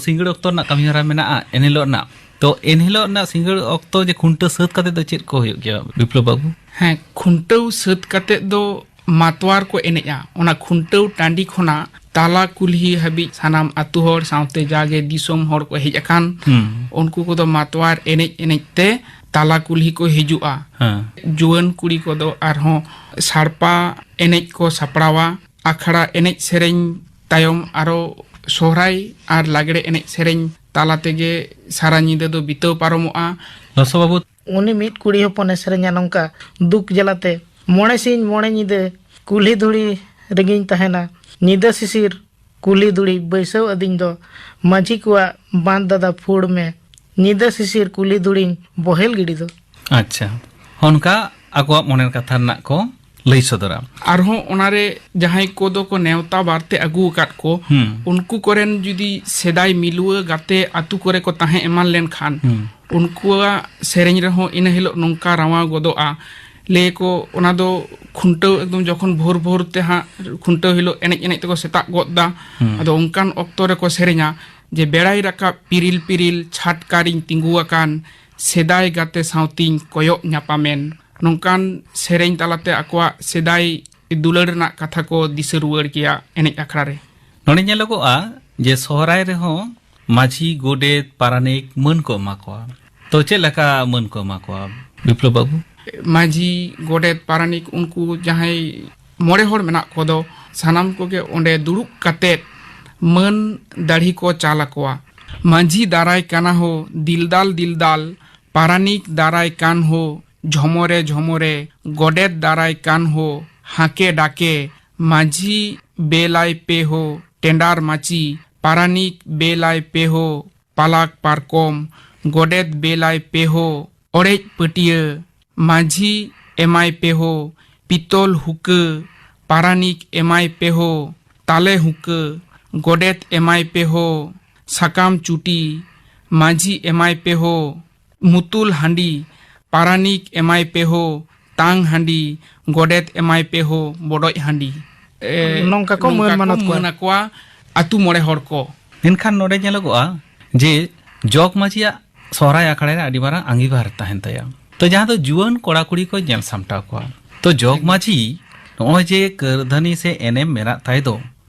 ᱥᱤᱸᱜᱟᱹᱲ ᱚᱠᱛᱚ ᱨᱮᱱᱟᱜ ᱠᱟᱹᱢᱤᱦᱚᱨᱟ ᱢᱮᱱᱟᱜᱼᱟ ᱮᱱᱦᱤᱞᱳᱜ ᱨᱮᱱᱟᱜ᱾ ᱛᱚ ᱮᱱᱦᱤᱞᱳᱜ ᱨᱮᱱᱟᱜ ᱥᱤᱸᱜᱟᱹᱲ ᱚᱠᱛᱚ ᱡᱮ ᱠᱷᱩᱱᱴᱟᱹᱣ ᱥᱟᱹᱛ ᱠᱟᱛᱮ ᱫᱚ ᱪᱮᱫ ᱠᱚ ᱦᱩᱭᱩᱜ ᱜᱮᱭᱟ, ᱵᱤᱯᱞᱚᱵ ᱵᱟᱹᱵᱩ? ᱦᱮᱸ, ᱠᱷᱩᱱᱴᱟᱹᱣ ᱥᱟᱹᱛ ᱠᱟᱛᱮ ᱫᱚ ᱢᱟᱛᱣᱟᱨ ᱠᱚ ᱮᱱᱮᱡᱼᱟ᱾ ᱚᱱᱟ ᱠᱷᱩᱱᱴᱟᱹᱣ ᱴᱟᱺᱰᱤ ᱠᱷᱚᱱᱟᱜ ᱛᱟᱞᱟ ᱠᱩᱞᱦᱤ ᱦᱟᱹᱵᱤᱡ ᱥᱟᱱᱟᱢ ᱟᱹᱛᱩ ᱦᱚᱲ ᱥᱟᱶᱛᱮ ᱡᱟᱜᱮ ᱫᱤᱥᱚᱢ ᱦᱚᱲ ᱠᱚ ᱦᱮᱡ ᱟᱠᱟᱱ, ᱦᱩᱸ᱾ ᱩᱱᱠᱩ ᱠᱚᱫᱚ ᱢᱟᱛᱣᱟᱨ ᱮᱱᱮᱡ ᱮᱱᱮᱡ ᱛᱮ ᱛᱟᱞᱟ ᱠᱩᱞᱦᱤ ᱠᱚ ᱦᱤᱡᱩᱜᱼᱟ᱾ ᱦᱮᱸ᱾ ᱡᱩᱣᱟᱹᱱ ᱠᱩᱲᱤ ᱠᱚᱫᱚ ᱟᱨᱦᱚᱸ ᱥᱟᱲᱯᱟ ᱮᱱᱮᱡ ᱠᱚ ᱥᱟᱯᱲᱟᱣᱟ᱾ ᱟᱠᱷᱲᱟ ᱮᱱᱮᱡ ᱥᱮᱨᱮᱧ ᱛᱟᱭᱚᱢ ᱟᱨᱚ ᱥᱚᱦᱨᱟᱭ ᱟᱨ ᱞᱟᱜᱽᱲᱮ ᱮᱱᱮᱡ ᱥᱮᱨᱮᱧ ᱛᱟᱞᱟ ᱛᱮᱜᱮ ᱥᱟᱨᱟ ᱧᱤᱫᱟᱹ ᱫᱚ ᱵᱤᱛᱟᱹᱣ ᱯᱟᱨᱚᱢᱚᱜᱼᱟ᱾ ᱞᱚᱥᱚ ᱵᱟᱹᱵᱩ᱾ ᱩᱱᱤ ᱢᱤᱫ ᱠᱩᱲᱤ ᱦᱚᱯᱚᱱᱮ ᱥᱮᱨᱮᱧᱟ ᱱᱚᱝᱠᱟ ᱫᱩᱠ ᱡᱟᱞᱟᱛᱮ, "ᱢᱚᱬᱮ ᱥᱤᱧ ᱢᱚᱬᱮ ᱧᱤᱫᱟᱹ ᱠᱩᱞᱦᱤ ᱫᱷᱩᱲᱤ ᱨᱮᱜᱤᱧ ᱛᱟᱦᱮᱱᱟ, ᱧᱤᱫᱟᱹ ᱥᱤᱥᱤᱨ ᱠᱩᱞᱦᱤ ᱫᱷᱩᱲᱤ ᱵᱟᱹᱭᱥᱟᱹᱣ ᱟᱹᱫᱤᱧ ᱫᱚ, ᱢᱟᱹᱡᱷᱤ ᱠᱚᱣᱟᱜ ᱵᱟᱸᱫ ᱫᱟᱫᱟ ᱯᱷᱩᱲ ᱢᱮ, ᱧᱤᱫᱟᱹ ᱥᱤᱥᱤᱨ ᱠᱩᱞᱦᱤ ᱫᱷᱩᱲᱤᱧ ᱵᱚᱦᱮᱞ ᱜᱤᱰᱤ ᱫᱚ᱾" ᱟᱪᱪᱷᱟ, ᱚᱱᱠᱟ ᱟᱠᱚᱣᱟᱜ ᱢᱚᱱᱮᱨ ᱠᱟᱛᱷᱟ ᱨᱮᱱᱟᱜ ᱠᱚ ᱞᱟᱹᱭ ᱥᱚᱫᱚᱨᱟ᱾ ᱟᱨᱦᱚᱸ ᱚᱱᱟᱨᱮ ᱡᱟᱦᱟᱸᱭ ᱠᱚᱫᱚ ᱠᱚ ᱱᱮᱣᱛᱟ ᱵᱟᱨᱛᱮ ᱟᱹᱜᱩ ᱟᱠᱟᱫ ᱠᱚ, ᱦᱩᱸ᱾ ᱩᱱᱠᱩ ᱠᱚᱨᱮᱱ ᱡᱩᱫᱤ ᱥᱮᱫᱟᱭ ᱢᱤᱞᱩᱣᱟᱹ ᱜᱟᱛᱮ ᱟᱹᱛᱩ ᱠᱚᱨᱮ ᱠᱚ ᱛᱟᱦᱮᱸ ᱮᱢᱟᱱ ᱞᱮᱱᱠᱷᱟᱱ, ᱦᱩᱸ᱾ ᱩᱱᱠᱩᱣᱟᱜ ᱥᱮᱨᱮᱧ ᱨᱮᱦᱚᱸ ᱤᱱᱟᱹ ᱦᱤᱞᱳᱜ ᱱᱚᱝᱠᱟ ᱨᱟᱣᱟᱣ ᱜᱚᱫᱚᱜᱼᱟ᱾ ᱞᱟᱹᱭ ᱟᱠᱚ, ᱚᱱᱟ ᱫᱚ ᱠᱷᱩᱱᱴᱟᱹᱣ ᱮᱠᱫᱚᱢ ᱡᱚᱠᱷᱚᱱ ᱵᱷᱳᱨ ᱵᱷᱳᱨ ᱛᱮ ᱦᱟᱸᱜ ᱠᱷᱩᱱᱴᱟᱹᱣ ᱦᱤᱞᱳᱜ ᱮᱱᱮᱡ ᱮᱱᱮᱡ ᱛᱮᱠᱚ ᱥᱮᱛᱟᱜ ᱜᱚᱫ ᱫᱟ, ᱦᱩᱸ᱾ ᱟᱫᱚ ᱚᱱᱠᱟᱱ ᱚᱠᱛᱚ ᱨᱮᱠᱚ ᱥᱮᱨᱮᱧᱟ ᱡᱮ, "ᱵᱮᱲᱟᱭ ᱨᱟᱠᱟᱵ ᱯᱤᱨᱤᱞ ᱯᱤᱨᱤᱞ ᱪᱷᱟᱴᱠᱟ ᱨᱤᱧ ᱛᱤᱸᱜᱩ ᱟᱠᱟᱱ, ᱥᱮᱫᱟᱭ ᱜᱟᱛᱮ ᱥᱟᱶᱛᱤᱧ ᱠᱚᱭᱚᱜ ᱧᱟᱯᱟᱢᱮᱱ, ᱱᱚᱝᱠᱟᱱ ᱥᱮᱨᱮᱧ ᱛᱟᱞᱟᱛᱮ ᱟᱠᱚᱣᱟᱜ ᱥᱮᱫᱟᱭ ᱫᱩᱞᱟᱹᱲ ᱨᱮᱱᱟᱜ ᱠᱟᱛᱷᱟ ᱠᱚ ᱫᱤᱥᱟᱹ ᱨᱩᱣᱟᱹᱲ ᱜᱮᱭᱟ ᱮᱱᱮᱡ ᱟᱠᱷᱲᱟ ᱨᱮ᱾ ᱱᱚᱰᱮ ᱧᱮᱞᱚᱜᱚᱜᱼᱟ ᱡᱮ ᱥᱚᱦᱨᱟᱭ ᱨᱮᱦᱚᱸ ᱢᱟᱹᱡᱷᱤ, ᱜᱚᱰᱮᱛ, ᱯᱟᱨᱟᱱᱤᱠ ᱢᱟᱹᱱ ᱠᱚ ᱮᱢᱟ ᱠᱚᱣᱟ᱾ ᱛᱚ ᱪᱮᱫ ᱞᱮᱠᱟ ᱢᱟᱹᱱ ᱠᱚ ᱮᱢᱟ ᱠᱚᱣᱟ ᱵᱤᱯᱞᱚᱵ ᱵᱟᱹᱵᱩ? ᱢᱟᱹᱡᱷᱤ, ᱜᱚᱰᱮᱛ, ᱯᱟᱨᱟᱱᱤᱠ, ᱩᱱᱠᱩ ᱡᱟᱦᱟᱸᱭ ᱢᱚᱬᱮ ᱦᱚᱲ ᱢᱮᱱᱟᱜ ᱠᱚᱫᱚ, ᱥᱟᱱᱟᱢ ᱠᱚᱜᱮ ᱚᱸᱰᱮ ᱫᱩᱲᱩᱵ ᱠᱟᱛᱮᱫ ᱢᱟᱹᱱ ᱫᱟᱲᱦᱤ ᱠᱚ ᱪᱟᱞ ᱟᱠᱚᱣᱟ᱾ ᱢᱟᱹᱡᱷᱤ ᱫᱟᱨᱟᱭ ᱠᱟᱱᱟ ᱦᱳ ᱫᱤᱞᱫᱟᱞ ᱫᱤᱞᱫᱟᱞ, ᱯᱟᱨᱟᱱᱤᱠ ᱫᱟᱨᱟᱭ ᱠᱟᱱ ᱦᱳ ᱡᱷᱚᱢᱚᱨᱮ ᱡᱷᱚᱢᱚᱨᱮ, ᱜᱚᱰᱮᱛ ᱫᱟᱨᱟᱭ ᱠᱟᱱ ᱦᱳ ᱦᱟᱸᱠᱮ ᱰᱟᱠᱮ, ᱢᱟᱹᱡᱷᱤ ᱵᱮᱞᱟᱭ ᱯᱮ ᱦᱳ ᱴᱮᱸᱰᱟᱨ ᱢᱟᱹᱪᱤ, ᱯᱟᱨᱟᱱᱤᱠ ᱵᱮᱞᱟᱭ ᱯᱮ ᱦᱳ ᱯᱟᱞᱟᱠ ᱯᱟᱨᱠᱚᱢ, ᱜᱚᱰᱮᱛ ᱵᱮᱞᱟᱭ ᱯᱮ ᱦᱳ ᱚᱲᱮᱡ ᱯᱟᱹᱴᱭᱟᱹ, ᱢᱟᱹᱡᱷᱤ ᱮᱢᱟᱭ ᱯᱮ ᱦᱳ ᱯᱤᱛᱚᱞ ᱦᱩᱠᱟᱹ, ᱯᱟᱨᱟᱱᱤᱠ ᱮᱢᱟᱭ ᱯᱮ ᱦᱳ ᱛᱟᱞᱮ ᱦᱩᱠᱟᱹ, ᱜᱚᱰᱮᱛ ᱮᱢᱟᱭ ᱯᱮ ᱦᱳ ᱥᱟᱠᱟᱢ ᱪᱩᱴᱤ, ᱢᱟᱹᱡᱷᱤ ᱮᱢᱟᱭ ᱯᱮ ᱦᱳ ᱢᱩᱛᱩᱞ ᱦᱟᱺᱰᱤ, ᱯᱟᱨᱟᱱᱤᱠ ᱮᱢᱟᱭ ᱯᱮ ᱦᱳ ᱛᱟᱝ ᱦᱟᱺᱰᱤ, ᱜᱚᱰᱮᱛ ᱮᱢᱟᱭ ᱯᱮ ᱦᱳ ᱵᱚᱰᱚᱡ ᱦᱟᱺᱰᱤ᱾ ᱮ, ᱱᱚᱝᱠᱟ ᱠᱚ ᱱᱚᱝᱠᱟ ᱢᱟᱹᱱ ᱠᱚ ᱢᱟᱱᱚᱛ ᱠᱚᱣᱟ᱾ ᱢᱟᱹᱱ ᱟᱠᱚᱣᱟ ᱟᱹᱛᱩ ᱢᱚᱬᱮ ᱦᱚᱲ ᱠᱚ᱾ ᱢᱮᱱᱠᱷᱟᱱ ᱱᱚᱰᱮ ᱧᱮᱞᱚᱜᱚᱜᱼᱟ ᱡᱮ ᱡᱚᱜᱽ ᱢᱟᱹᱡᱷᱤᱭᱟᱜ ᱥᱚᱦᱨᱟᱭ ᱟᱠᱷᱲᱟ ᱨᱮ ᱟᱹᱰᱤ ᱢᱟᱨᱟᱝ ᱟᱸᱜᱤᱵᱷᱟᱨ ᱛᱟᱦᱮᱱ ᱛᱟᱭᱟ᱾ ᱛᱚ ᱡᱟᱦᱟᱸ ᱫᱚ ᱡᱩᱣᱟᱹᱱ ᱠᱚᱲᱟ ᱠᱩᱲᱤ ᱠᱚ ᱧᱮᱞ ᱥᱟᱢᱴᱟᱣ ᱠᱚᱣᱟ᱾ ᱛᱚ ᱡᱚᱜᱽ ᱢᱟᱹᱡᱷᱤ ᱱᱚᱜᱼᱚᱭ ᱡᱮ ᱠᱟᱹᱨᱫᱷᱟᱹᱱᱤ ᱥᱮ ᱮᱱᱮᱢ ᱢᱮᱱᱟᱜ ᱛᱟᱭ ᱫᱚ,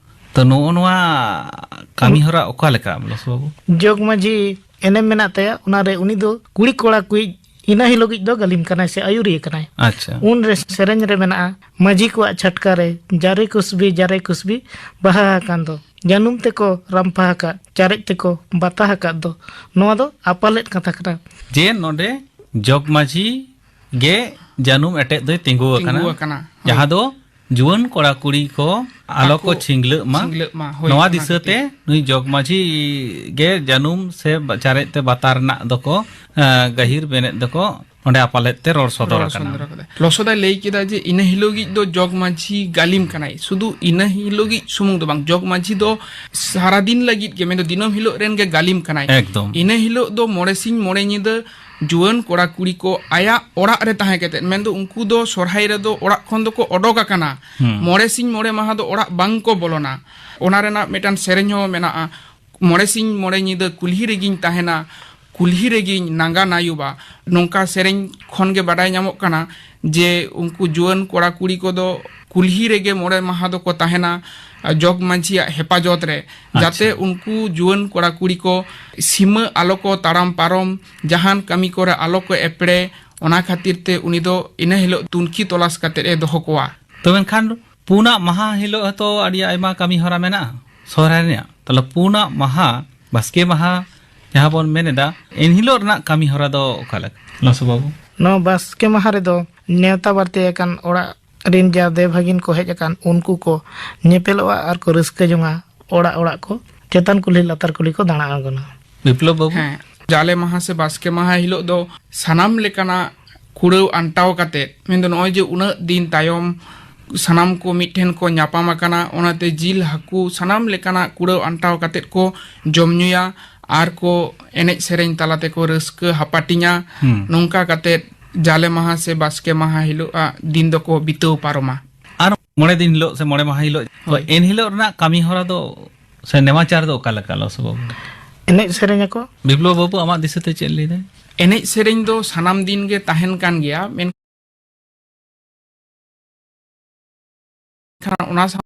ᱛᱚ ᱱᱚᱜᱼᱚ ᱱᱚᱣᱟ ᱠᱟᱹᱢᱤ ᱦᱚᱨᱟ ᱚᱠᱟ ᱞᱮᱠᱟ ᱵᱤᱯᱞᱚᱵ ᱵᱟᱹᱵᱩ? ᱡᱚᱜᱽ ᱢᱟᱹᱡᱷᱤ ᱮᱱᱮᱢ ᱢᱮᱱᱟᱜ ᱛᱟᱭᱟ, ᱚᱱᱟᱨᱮ ᱩᱱᱤ ᱫᱚ ᱠᱩᱲᱤ ᱠᱚᱲᱟ ᱠᱩᱲᱤ ᱤᱱᱟᱹ ᱦᱤᱞᱳᱜᱤᱡ ᱫᱚ ᱜᱟᱹᱞᱤᱢ ᱠᱟᱱᱟᱭ ᱥᱮ ᱟᱹᱭᱩᱨᱤᱭᱟᱹ ᱠᱟᱱᱟᱭ᱾ ᱟᱪᱪᱷᱟ᱾ ᱩᱱᱨᱮ ᱥᱮᱨᱮᱧ ᱨᱮ ᱢᱮᱱᱟᱜᱼᱟ, ᱢᱟᱹᱡᱷᱤ ᱠᱚᱣᱟᱜ ᱪᱷᱟᱴᱠᱟ ᱨᱮ ᱡᱟᱨᱮ ᱠᱩᱥᱵᱤ ᱡᱟᱨᱮ ᱠᱩᱥᱵᱤ ᱵᱟᱦᱟ ᱟᱠᱟᱱ ᱫᱚ, ᱡᱟᱹᱱᱩᱢ ᱛᱮᱠᱚ ᱨᱟᱢᱯᱷᱟ ᱟᱠᱟᱫ, ᱪᱟᱨᱮᱡ ᱛᱮᱠᱚ ᱵᱟᱛᱟ ᱟᱠᱟᱫ ᱫᱚ, ᱱᱚᱣᱟ ᱫᱚ ᱟᱯᱟᱞᱮᱫ ᱠᱟᱛᱷᱟ ᱠᱟᱱᱟ᱾ ᱡᱮ ᱱᱚᱰᱮ ᱡᱚᱜᱽ ᱢᱟᱹᱡᱷᱤ ᱜᱮ ᱡᱟᱹᱱᱩᱢ ᱮᱴᱮᱫ ᱫᱚᱭ ᱛᱤᱸᱜᱩ ᱟᱠᱟᱱᱟ, ᱛᱤᱸᱜᱩ ᱟᱠᱟᱱᱟ, ᱦᱳᱭ᱾ ᱡᱟᱦᱟᱸ ᱫᱚ ᱡᱩᱣᱟᱹᱱ ᱠᱚᱲᱟ ᱠᱩᱲᱤ ᱠᱚ ᱟᱞᱚ ᱠᱚ ᱟᱠᱚ ᱪᱷᱤᱝᱞᱟᱹᱜ ᱢᱟ, ᱪᱷᱤᱝᱞᱟᱹᱜ ᱢᱟ, ᱦᱳᱭ, ᱱᱚᱣᱟ ᱚᱱᱟ ᱫᱤᱥᱟᱹ ᱠᱷᱟᱹᱛᱤᱨ᱾ ᱛᱮ ᱱᱩᱭ ᱡᱚᱜᱽ ᱢᱟᱹᱡᱷᱤ ᱜᱮ ᱡᱟᱹᱱᱩᱢ ᱥᱮ ᱪᱟᱨᱮᱡ ᱛᱮ ᱵᱟᱛᱟ ᱨᱮᱱᱟᱜ ᱫᱚᱠᱚ, ᱮ, ᱜᱟᱹᱦᱤᱨ ᱢᱮᱱᱮᱫ ᱫᱚᱠᱚ ᱚᱸᱰᱮ ᱟᱯᱟᱞᱮᱫ ᱛᱮ ᱨᱚᱲ ᱥᱚᱫᱚᱨ ᱨᱚᱲ ᱟᱠᱟᱱᱟ᱾ ᱥᱚᱫᱚᱨ ᱟᱠᱟᱫᱟ᱾ ᱞᱚᱥᱚᱫᱟᱭ ᱞᱟᱹᱭ ᱠᱮᱫᱟ ᱡᱮ ᱤᱱᱟᱹ ᱦᱤᱞᱳᱜᱤᱡ ᱫᱚ ᱡᱚᱜᱽ ᱢᱟᱹᱡᱷᱤ ᱜᱟᱹᱞᱤᱢ ᱠᱟᱱᱟᱭ, ᱥᱩᱫᱷᱩ ᱤᱱᱟᱹ ᱦᱤᱞᱳᱜᱤᱡ ᱥᱩᱢᱩᱝ ᱫᱚ ᱵᱟᱝ, ᱡᱚᱜᱽ ᱢᱟᱹᱡᱷᱤ ᱫᱚ ᱥᱟᱨᱟᱫᱤᱱ ᱞᱟᱹᱜᱤᱫ ᱜᱮ, ᱢᱮᱱᱫᱚ ᱫᱤᱱᱟᱹᱢ ᱦᱤᱞᱳᱜ ᱨᱮᱱ ᱜᱮ ᱜᱟᱹᱞᱤᱢ ᱠᱟᱱᱟᱭ᱾ ᱮᱠᱫᱚᱢ᱾ ᱤᱱᱟᱹ ᱦᱤᱞᱳᱜ ᱫᱚ ᱢᱚᱬᱮ ᱥᱤᱧ ᱢᱚᱬᱮ ᱧᱤᱫᱟᱹ ᱡᱩᱣᱟᱹᱱ ᱠᱚᱲᱟ ᱠᱩᱲᱤ ᱠᱚ ᱟᱭᱟᱜ ᱚᱲᱟᱜ ᱨᱮ ᱛᱟᱦᱮᱸ ᱠᱟᱛᱮᱫ, ᱢᱮᱱᱫᱚ ᱩᱱᱠᱩ ᱫᱚ ᱥᱚᱨᱦᱟᱭ ᱨᱮᱫᱚ ᱚᱲᱟᱜ ᱠᱷᱚᱱ ᱫᱚᱠᱚ ᱚᱰᱚᱠ ᱟᱠᱟᱱᱟ, ᱦᱩᱸ᱾ ᱢᱚᱬᱮ ᱥᱤᱧ ᱢᱚᱬᱮ ᱢᱟᱦᱟ ᱫᱚ ᱚᱲᱟᱜ ᱵᱟᱝ ᱠᱚ ᱵᱚᱞᱚᱱᱟ᱾ ᱚᱱᱟ ᱨᱮᱱᱟᱜ ᱢᱤᱫᱴᱟᱝ ᱥᱮᱨᱮᱧ ᱦᱚᱸ ᱢᱮᱱᱟᱜᱼᱟ, ᱢᱚᱬᱮ ᱥᱤᱧ ᱢᱚᱬᱮ ᱧᱤᱫᱟᱹ ᱠᱩᱞᱦᱤ ᱨᱮᱜᱤᱧ ᱛᱟᱦᱮᱱᱟ, ᱠᱩᱞᱦᱤ ᱨᱮᱜᱮᱧ ᱱᱟᱸᱜᱟ ᱱᱟᱭᱩᱵᱟ᱾ ᱱᱚᱝᱠᱟ ᱥᱮᱨᱮᱧ ᱠᱷᱚᱱ ᱜᱮ ᱵᱟᱰᱟᱭ ᱧᱟᱢᱚᱜ ᱠᱟᱱᱟ ᱡᱮ ᱩᱱᱠᱩ ᱡᱩᱣᱟᱹᱱ ᱠᱚᱲᱟ ᱠᱩᱲᱤ ᱠᱚᱫᱚ ᱠᱩᱞᱦᱤ ᱨᱮᱜᱮ ᱢᱚᱬᱮ ᱢᱟᱦᱟ ᱫᱚᱠᱚ ᱛᱟᱦᱮᱱᱟ, ᱡᱚᱜᱽ ᱢᱟᱹᱡᱷᱤᱭᱟᱜ ᱦᱮᱯᱟᱡᱚᱛ ᱨᱮ, ᱟᱪᱪᱷᱟ᱾ ᱡᱟᱛᱮ ᱩᱱᱠᱩ ᱡᱩᱣᱟᱹᱱ ᱠᱚᱲᱟ ᱠᱩᱲᱤ ᱠᱚ ᱥᱤᱢᱟᱹ ᱟᱞᱚ ᱠᱚ ᱛᱟᱲᱟᱢ ᱯᱟᱨᱚᱢ, ᱡᱟᱦᱟᱱ ᱠᱟᱹᱢᱤ ᱠᱚᱨᱮ ᱟᱞᱚ ᱠᱚ ᱮᱯᱲᱮ, ᱚᱱᱟ ᱠᱷᱟᱹᱛᱤᱨ ᱛᱮ ᱩᱱᱤ ᱫᱚ ᱤᱱᱟᱹ ᱦᱤᱞᱳᱜ ᱛᱩᱱᱠᱷᱤ ᱛᱚᱞᱟᱥ ᱠᱟᱛᱮᱫ ᱮ ᱫᱚᱦᱚ ᱠᱚᱣᱟ᱾ ᱛᱚ ᱢᱮᱱᱠᱷᱟᱱ ᱯᱩᱱᱟᱜ ᱢᱟᱦᱟ ᱦᱤᱞᱳᱜ ᱦᱚᱸᱛᱚ ᱟᱹᱰᱤ ᱟᱭᱢᱟ ᱠᱟᱹᱢᱤ ᱦᱚᱨᱟ ᱢᱮᱱᱟᱜᱼᱟ ᱥᱚᱦᱨᱟᱭ ᱨᱮᱭᱟᱜ᱾ ᱛᱟᱦᱞᱮ ᱯᱩᱱᱟᱜ ᱢᱟᱦᱟ, ᱵᱟᱥᱠᱮ ᱢᱟᱦᱟ ᱡᱟᱦᱟᱸ ᱵᱚᱱ ᱢᱮᱱ ᱮᱫᱟ, ᱮᱱᱦᱤᱞᱳᱜ ᱨᱮᱱᱟᱜ ᱠᱟᱹᱢᱤ ᱦᱚᱨᱟ ᱫᱚ ᱚᱠᱟ ᱞᱮᱠᱟ, ᱞᱚᱥᱚ ᱵᱟᱹᱵᱩ? ᱱᱚᱣᱟ ᱵᱟᱥᱠᱮ ᱢᱟᱦᱟ ᱨᱮᱫᱚ ᱱᱮᱣᱛᱟ ᱵᱟᱨᱛᱮ ᱟᱠᱟᱱ ᱚᱲᱟᱜ ᱨᱤᱱ ᱡᱟ ᱫᱮᱣ ᱵᱷᱟᱹᱜᱤᱱ ᱠᱚ ᱦᱮᱡ ᱟᱠᱟᱱ, ᱩᱱᱠᱩ ᱠᱚ ᱧᱮᱯᱮᱞᱚᱜᱼᱟ ᱟᱨ ᱠᱚ ᱨᱟᱹᱥᱠᱟᱹ ᱡᱚᱝᱟ᱾ ᱚᱲᱟᱜ ᱚᱲᱟᱜ ᱠᱚ ᱪᱮᱛᱟᱱ ᱠᱩᱞᱦᱤ ᱞᱟᱛᱟᱨ ᱠᱩᱞᱦᱤ ᱠᱚ ᱫᱟᱬᱟ ᱟᱬᱜᱚᱱᱟ᱾ ᱵᱤᱯᱞᱚᱵ ᱵᱟᱹᱵᱩ? ᱦᱮᱸ, ᱡᱟᱞᱮ ᱢᱟᱦᱟ ᱥᱮ ᱵᱟᱥᱠᱮ ᱢᱟᱦᱟ ᱦᱤᱞᱳᱜ ᱫᱚ ᱥᱟᱱᱟᱢ ᱞᱮᱠᱟᱱᱟᱜ ᱠᱩᱲᱟᱹᱣ ᱟᱱᱴᱟᱣ ᱠᱟᱛᱮᱫ, ᱢᱮᱱᱫᱚ ᱱᱚᱜᱼᱚᱭ ᱡᱮ ᱩᱱᱟᱹᱜ ᱫᱤᱱ ᱛᱟᱭᱚᱢ ᱥᱟᱱᱟᱢ ᱠᱚ ᱢᱤᱫ ᱴᱷᱮᱱ ᱠᱚ ᱧᱟᱯᱟᱢ ᱟᱠᱟᱱᱟ, ᱚᱱᱟᱛᱮ ᱡᱤᱞ ᱦᱟᱹᱠᱩ ᱥᱟᱱᱟᱢ ᱞᱮᱠᱟᱱᱟᱜ ᱠᱩᱲᱟᱹᱣ ᱟᱱᱴᱟᱣ ᱠᱟᱛᱮᱫ ᱠᱚ ᱡᱚᱢ ᱧᱩᱭᱟ ᱟᱨ ᱠᱚ ᱮᱱᱮᱡ ᱥᱮᱨᱮᱧ ᱛᱟᱞᱟ ᱛᱮᱠᱚ ᱨᱟᱹᱥᱠᱟᱹ ᱦᱟᱯᱟᱴᱤᱧᱟ᱾ ᱦᱩᱸ᱾ ᱱᱚᱝᱠᱟ ᱠᱟᱛᱮᱫ ᱡᱟᱞᱮ ᱢᱟᱦᱟ ᱥᱮ ᱵᱟᱥᱠᱮ ᱢᱟᱦᱟ ᱦᱤᱞᱳᱜ ᱟᱜ ᱫᱤᱱ ᱫᱚᱠᱚ ᱵᱤᱛᱟᱹᱣ ᱯᱟᱨᱚᱢᱟ᱾ ᱟᱨ ᱢᱚᱬᱮ ᱫᱤᱱ ᱦᱤᱞᱳᱜ ᱥᱮ ᱢᱚᱬᱮ ᱢᱟᱦᱟ ᱦᱤᱞᱳᱜ, ᱛᱚ ᱦᱳᱭ᱾ ᱮᱱ ᱦᱤᱞᱳᱜ ᱨᱮᱱᱟᱜ ᱠᱟᱹᱢᱤ ᱦᱚᱨᱟ ᱫᱚ ᱥᱮ ᱱᱮᱢᱟᱪᱟᱨ ᱫᱚ ᱚᱠᱟ ᱞᱮᱠᱟ, ᱞᱚᱥᱚ ᱵᱟᱹᱵᱩ? ᱮᱱᱮᱡ ᱥᱮᱨᱮᱧ ᱟᱠᱚ᱾ ᱵᱤᱯᱞᱚᱵ ᱵᱟᱹᱵᱩ, ᱟᱢᱟᱜ ᱫᱤᱥᱟᱹᱛᱮ ᱪᱮᱫ ᱞᱟᱹᱭ ᱫᱟᱭ? ᱮᱱᱮᱡ ᱥᱮᱨᱮᱧ ᱫᱚ ᱥᱟᱱᱟᱢ ᱫᱤᱱ ᱜᱮ ᱛᱟᱦᱮᱱ ᱠᱟᱱ ᱜᱮᱭᱟ, ᱢᱮᱱᱠᱷᱟᱱ ᱚᱱᱟ ᱥᱟᱶ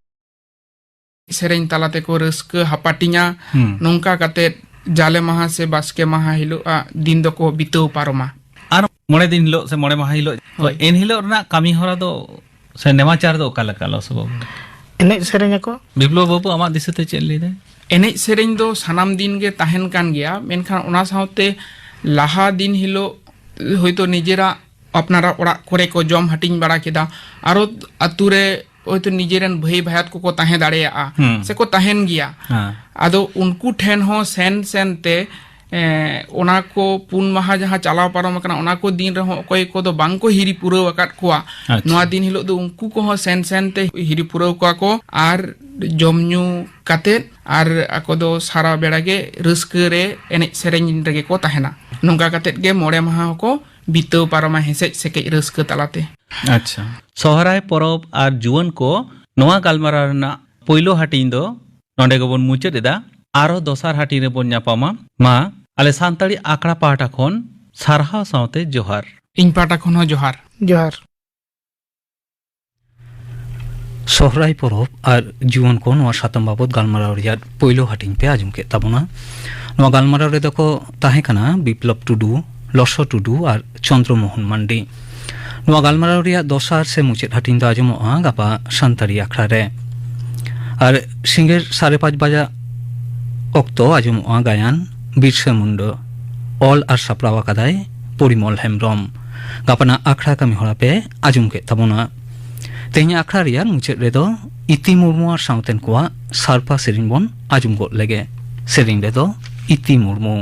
ᱥᱮᱨᱮᱧ ᱛᱟᱞᱟ ᱛᱮᱠᱚ ᱨᱟᱹᱥᱠᱟᱹ ᱦᱟᱯᱟᱴᱤᱧᱟ᱾ ᱦᱩᱸ᱾ ᱱᱚᱝᱠᱟ ᱠᱟᱛᱮᱫ ᱡᱟᱞᱮ ᱢᱟᱦᱟ ᱥᱮ ᱵᱟᱥᱠᱮ ᱢᱟᱦᱟ ᱦᱤᱞᱳᱜ ᱟᱜ ᱫᱤᱱ ᱫᱚᱠᱚ ᱵᱤᱛᱟᱹᱣ ᱯᱟᱨᱚᱢᱟ᱾ ᱟᱨ ᱢᱚᱬᱮ ᱫᱤᱱ ᱦᱤᱞᱳᱜ ᱥᱮ ᱢᱚᱬᱮ ᱢᱟᱦᱟ ᱦᱤᱞᱳᱜ, ᱛᱚ ᱦᱳᱭ᱾ ᱮᱱ ᱦᱤᱞᱳᱜ ᱨᱮᱱᱟᱜ ᱠᱟᱹᱢᱤ ᱦᱚᱨᱟ ᱫᱚ ᱥᱮ ᱱᱮᱢᱟᱪᱟᱨ ᱫᱚ ᱚᱠᱟ ᱞᱮᱠᱟ, ᱞᱚᱥᱚ ᱵᱟᱹᱵᱩ? ᱮᱱᱮᱡ ᱥᱮᱨᱮᱧ ᱟᱠᱚ᱾ ᱵᱤᱯᱞᱚᱵ ᱵᱟᱹᱵᱩ, ᱟᱢᱟᱜ ᱫᱤᱥᱟᱹᱛᱮ ᱪᱮᱫ ᱞᱟᱹᱭ ᱫᱟᱭ? ᱮᱱᱮᱡ ᱥᱮᱨᱮᱧ ᱫᱚ ᱥᱟᱱᱟᱢ ᱫᱤᱱ ᱜᱮ ᱛᱟᱦᱮᱱ ᱠᱟᱱ ᱜᱮᱭᱟ, ᱢᱮᱱᱠᱷᱟᱱ ᱚᱱᱟ ᱥᱟᱶᱛᱮ ᱞᱟᱦᱟ ᱫᱤᱱ ᱦᱤᱞᱳᱜ ᱦᱳᱭᱛᱳ ᱱᱤᱡᱮᱨᱟᱜ ᱟᱯᱱᱟᱨᱟᱜ ᱚᱲᱟᱜ ᱠᱚᱨᱮ ᱠᱚ ᱡᱚᱢ ᱦᱟᱹᱴᱤᱧ ᱵᱟᱲᱟ ᱠᱮᱫᱟ, ᱟᱨᱚ ᱟᱛᱳ ᱨᱮ ᱦᱳᱭᱛᱳ ᱱᱤᱡᱮᱨᱮᱱ ᱵᱷᱟᱹᱭ ᱵᱷᱟᱭᱟᱛ ᱠᱚᱠᱚ ᱛᱟᱦᱮᱸ ᱫᱟᱲᱮᱭᱟᱜᱼᱟ, ᱦᱩᱸ᱾ ᱥᱮᱠᱚ ᱛᱟᱦᱮᱱ ᱜᱮᱭᱟ᱾ ᱦᱮᱸ᱾ ᱟᱫᱚ ᱩᱱᱠᱩ ᱴᱷᱮᱱ ᱦᱚᱸ ᱥᱮᱱ ᱥᱮᱱ ᱛᱮ, ᱮᱸ, ᱚᱱᱟ ᱠᱚ ᱯᱩᱱ ᱢᱟᱦᱟ ᱡᱟᱦᱟᱸ ᱪᱟᱞᱟᱣ ᱯᱟᱨᱚᱢ ᱟᱠᱟᱱᱟ, ᱚᱱᱟ ᱠᱚ ᱫᱤᱱ ᱨᱮᱦᱚᱸ ᱚᱠᱚᱭ ᱠᱚᱫᱚ ᱵᱟᱝ ᱠᱚ ᱦᱤᱨᱤ ᱯᱩᱨᱟᱹᱣ ᱟᱠᱟᱫ ᱠᱚᱣᱟ, ᱟᱪᱪᱷᱟ᱾ ᱱᱚᱣᱟ ᱫᱤᱱ ᱦᱤᱞᱳᱜ ᱫᱚ ᱩᱱᱠᱩ ᱠᱚᱦᱚᱸ ᱥᱮᱱ ᱥᱮᱱ ᱛᱮ ᱦᱤᱨᱤ ᱯᱩᱨᱟᱹᱣ ᱠᱚᱣᱟ ᱠᱚ ᱟᱨ ᱡᱚᱢ ᱧᱩ ᱠᱟᱛᱮᱫ ᱟᱨ ᱟᱠᱚ ᱫᱚ ᱥᱟᱨᱟ ᱵᱮᱲᱟ ᱜᱮ ᱨᱟᱹᱥᱠᱟᱹ ᱨᱮ ᱮᱱᱮᱡ ᱥᱮᱨᱮᱧ ᱨᱮᱜᱮ ᱠᱚ ᱛᱟᱦᱮᱱᱟ᱾ ᱱᱚᱝᱠᱟ ᱠᱟᱛᱮᱫ ᱜᱮ ᱢᱚᱬᱮ ᱢᱟᱦᱟ ᱦᱚᱸᱠᱚ ᱵᱤᱛᱟᱹᱣ ᱯᱟᱨᱚᱢᱟ ᱦᱮᱸᱥᱮᱡ ᱥᱮᱠᱮᱡ ᱨᱟᱹᱥᱠᱟᱹ ᱛᱟᱞᱟᱛᱮ᱾ ᱟᱪᱪᱷᱟ᱾ ᱥᱚᱦᱨᱟᱭ ᱯᱚᱨᱚᱵᱽ ᱟᱨ ᱡᱩᱣᱟᱹᱱ ᱠᱚ, ᱱᱚᱣᱟ ᱜᱟᱞᱢᱟᱨᱟᱣ ᱨᱮᱱᱟᱜ ᱯᱳᱭᱞᱳ ᱦᱟᱹᱴᱤᱧ ᱫᱚ ᱱᱚᱰᱮ ᱜᱮᱵᱚᱱ ᱢᱩᱪᱟᱹᱫ ᱮᱫᱟ᱾ ᱟᱨᱦᱚᱸ ᱫᱚᱥᱟᱨ ᱦᱟᱹᱴᱤᱧ ᱨᱮᱵᱚᱱ ᱧᱟᱯᱟᱢᱟ᱾ ᱢᱟ ᱟᱞᱮ ᱥᱟᱱᱛᱟᱲᱤ ᱟᱠᱷᱲᱟ ᱯᱟᱦᱴᱟ ᱠᱷᱚᱱ ᱥᱟᱨᱦᱟᱣ ᱥᱟᱶᱛᱮ ᱡᱚᱦᱟᱨ᱾ ᱤᱧ ᱯᱟᱦᱴᱟ ᱠᱷᱚᱱ ᱦᱚᱸ ᱡᱚᱦᱟᱨ᱾ ᱡᱚᱦᱟᱨ᱾ ᱥᱚᱦᱨᱟᱭ ᱯᱚᱨᱚᱵᱽ ᱟᱨ ᱡᱩᱣᱟᱹᱱ ᱠᱚ, ᱱᱚᱣᱟ ᱥᱟᱛᱟᱢ ᱵᱟᱵᱚᱛ ᱜᱟᱞᱢᱟᱨᱟᱣ ᱨᱮᱭᱟᱜ ᱯᱳᱭᱞᱳ ᱦᱟᱹᱴᱤᱧ ᱯᱮ ᱟᱸᱡᱚᱢ ᱠᱮᱫ ᱛᱟᱵᱚᱱᱟ᱾ ᱱᱚᱣᱟ ᱜᱟᱞᱢᱟᱨᱟᱣ ᱨᱮᱫᱚ ᱠᱚ ᱛᱟᱦᱮᱸ ᱠᱟᱱᱟ ᱵᱤᱯᱞᱚᱵ ᱴᱩᱰᱩ, ᱞᱚᱥᱚ ᱴᱩᱰᱩ ᱟᱨ ᱪᱚᱱᱫᱨᱚ ᱢᱳᱦᱚᱱ ᱢᱟᱱᱰᱤ᱾ ᱱᱚᱣᱟ ᱜᱟᱞᱢᱟᱨᱟᱣ ᱨᱮᱭᱟᱜ ᱫᱚᱥᱟᱨ ᱥᱮ ᱢᱩᱪᱟᱹᱫ ᱦᱟᱹᱴᱤᱧ ᱫᱚ ᱟᱸᱡᱚᱢᱚᱜᱼᱟ ᱜᱟᱯᱟ ᱥᱟᱱᱛᱟᱲᱤ ᱟᱠᱷᱲᱟ ᱨᱮ᱾ ᱟᱨ ᱥᱤᱸᱜᱟᱹᱲ ᱥᱟᱲᱮ ᱯᱟᱸᱪ ᱵᱟᱡᱟ ᱚᱠᱛᱚ ᱟᱸᱡᱚᱢᱚᱜᱼᱟ ᱜᱟᱭᱟᱱ ᱵᱤᱨᱥᱟᱹ ᱢᱩᱱᱰᱟᱹ᱾ ᱚᱞ ᱟᱨ ᱥᱟᱯᱲᱟᱣ ᱟᱠᱟᱫᱟᱭ ᱯᱚᱨᱤᱢᱚᱞ ᱦᱮᱢᱵᱨᱚᱢ᱾ ᱜᱟᱯᱟᱱᱟᱜ ᱟᱠᱷᱲᱟ ᱠᱟᱹᱢᱤ ᱦᱚᱨᱟ ᱯᱮ ᱟᱸᱡᱚᱢ ᱠᱮᱫ ᱛᱟᱵᱚᱱᱟ᱾ ᱛᱮᱦᱮᱧᱟᱜ ᱟᱠᱷᱲᱟ ᱨᱮᱭᱟᱜ ᱢᱩᱪᱟᱹᱫ ᱨᱮᱫᱚ ᱤᱛᱤ ᱢᱩᱨᱢᱩ ᱟᱨ ᱥᱟᱶᱛᱮᱱ ᱠᱚᱣᱟᱜ ᱥᱟᱲᱯᱟ ᱥᱮᱨᱮᱧ ᱵᱚᱱ ᱟᱸᱡᱚᱢ ᱜᱚᱫ ᱞᱮᱜᱮ᱾ ᱥᱮᱨᱮᱧ ᱨᱮᱫᱚ ᱤᱛᱤ ᱢᱩᱨᱢᱩ᱾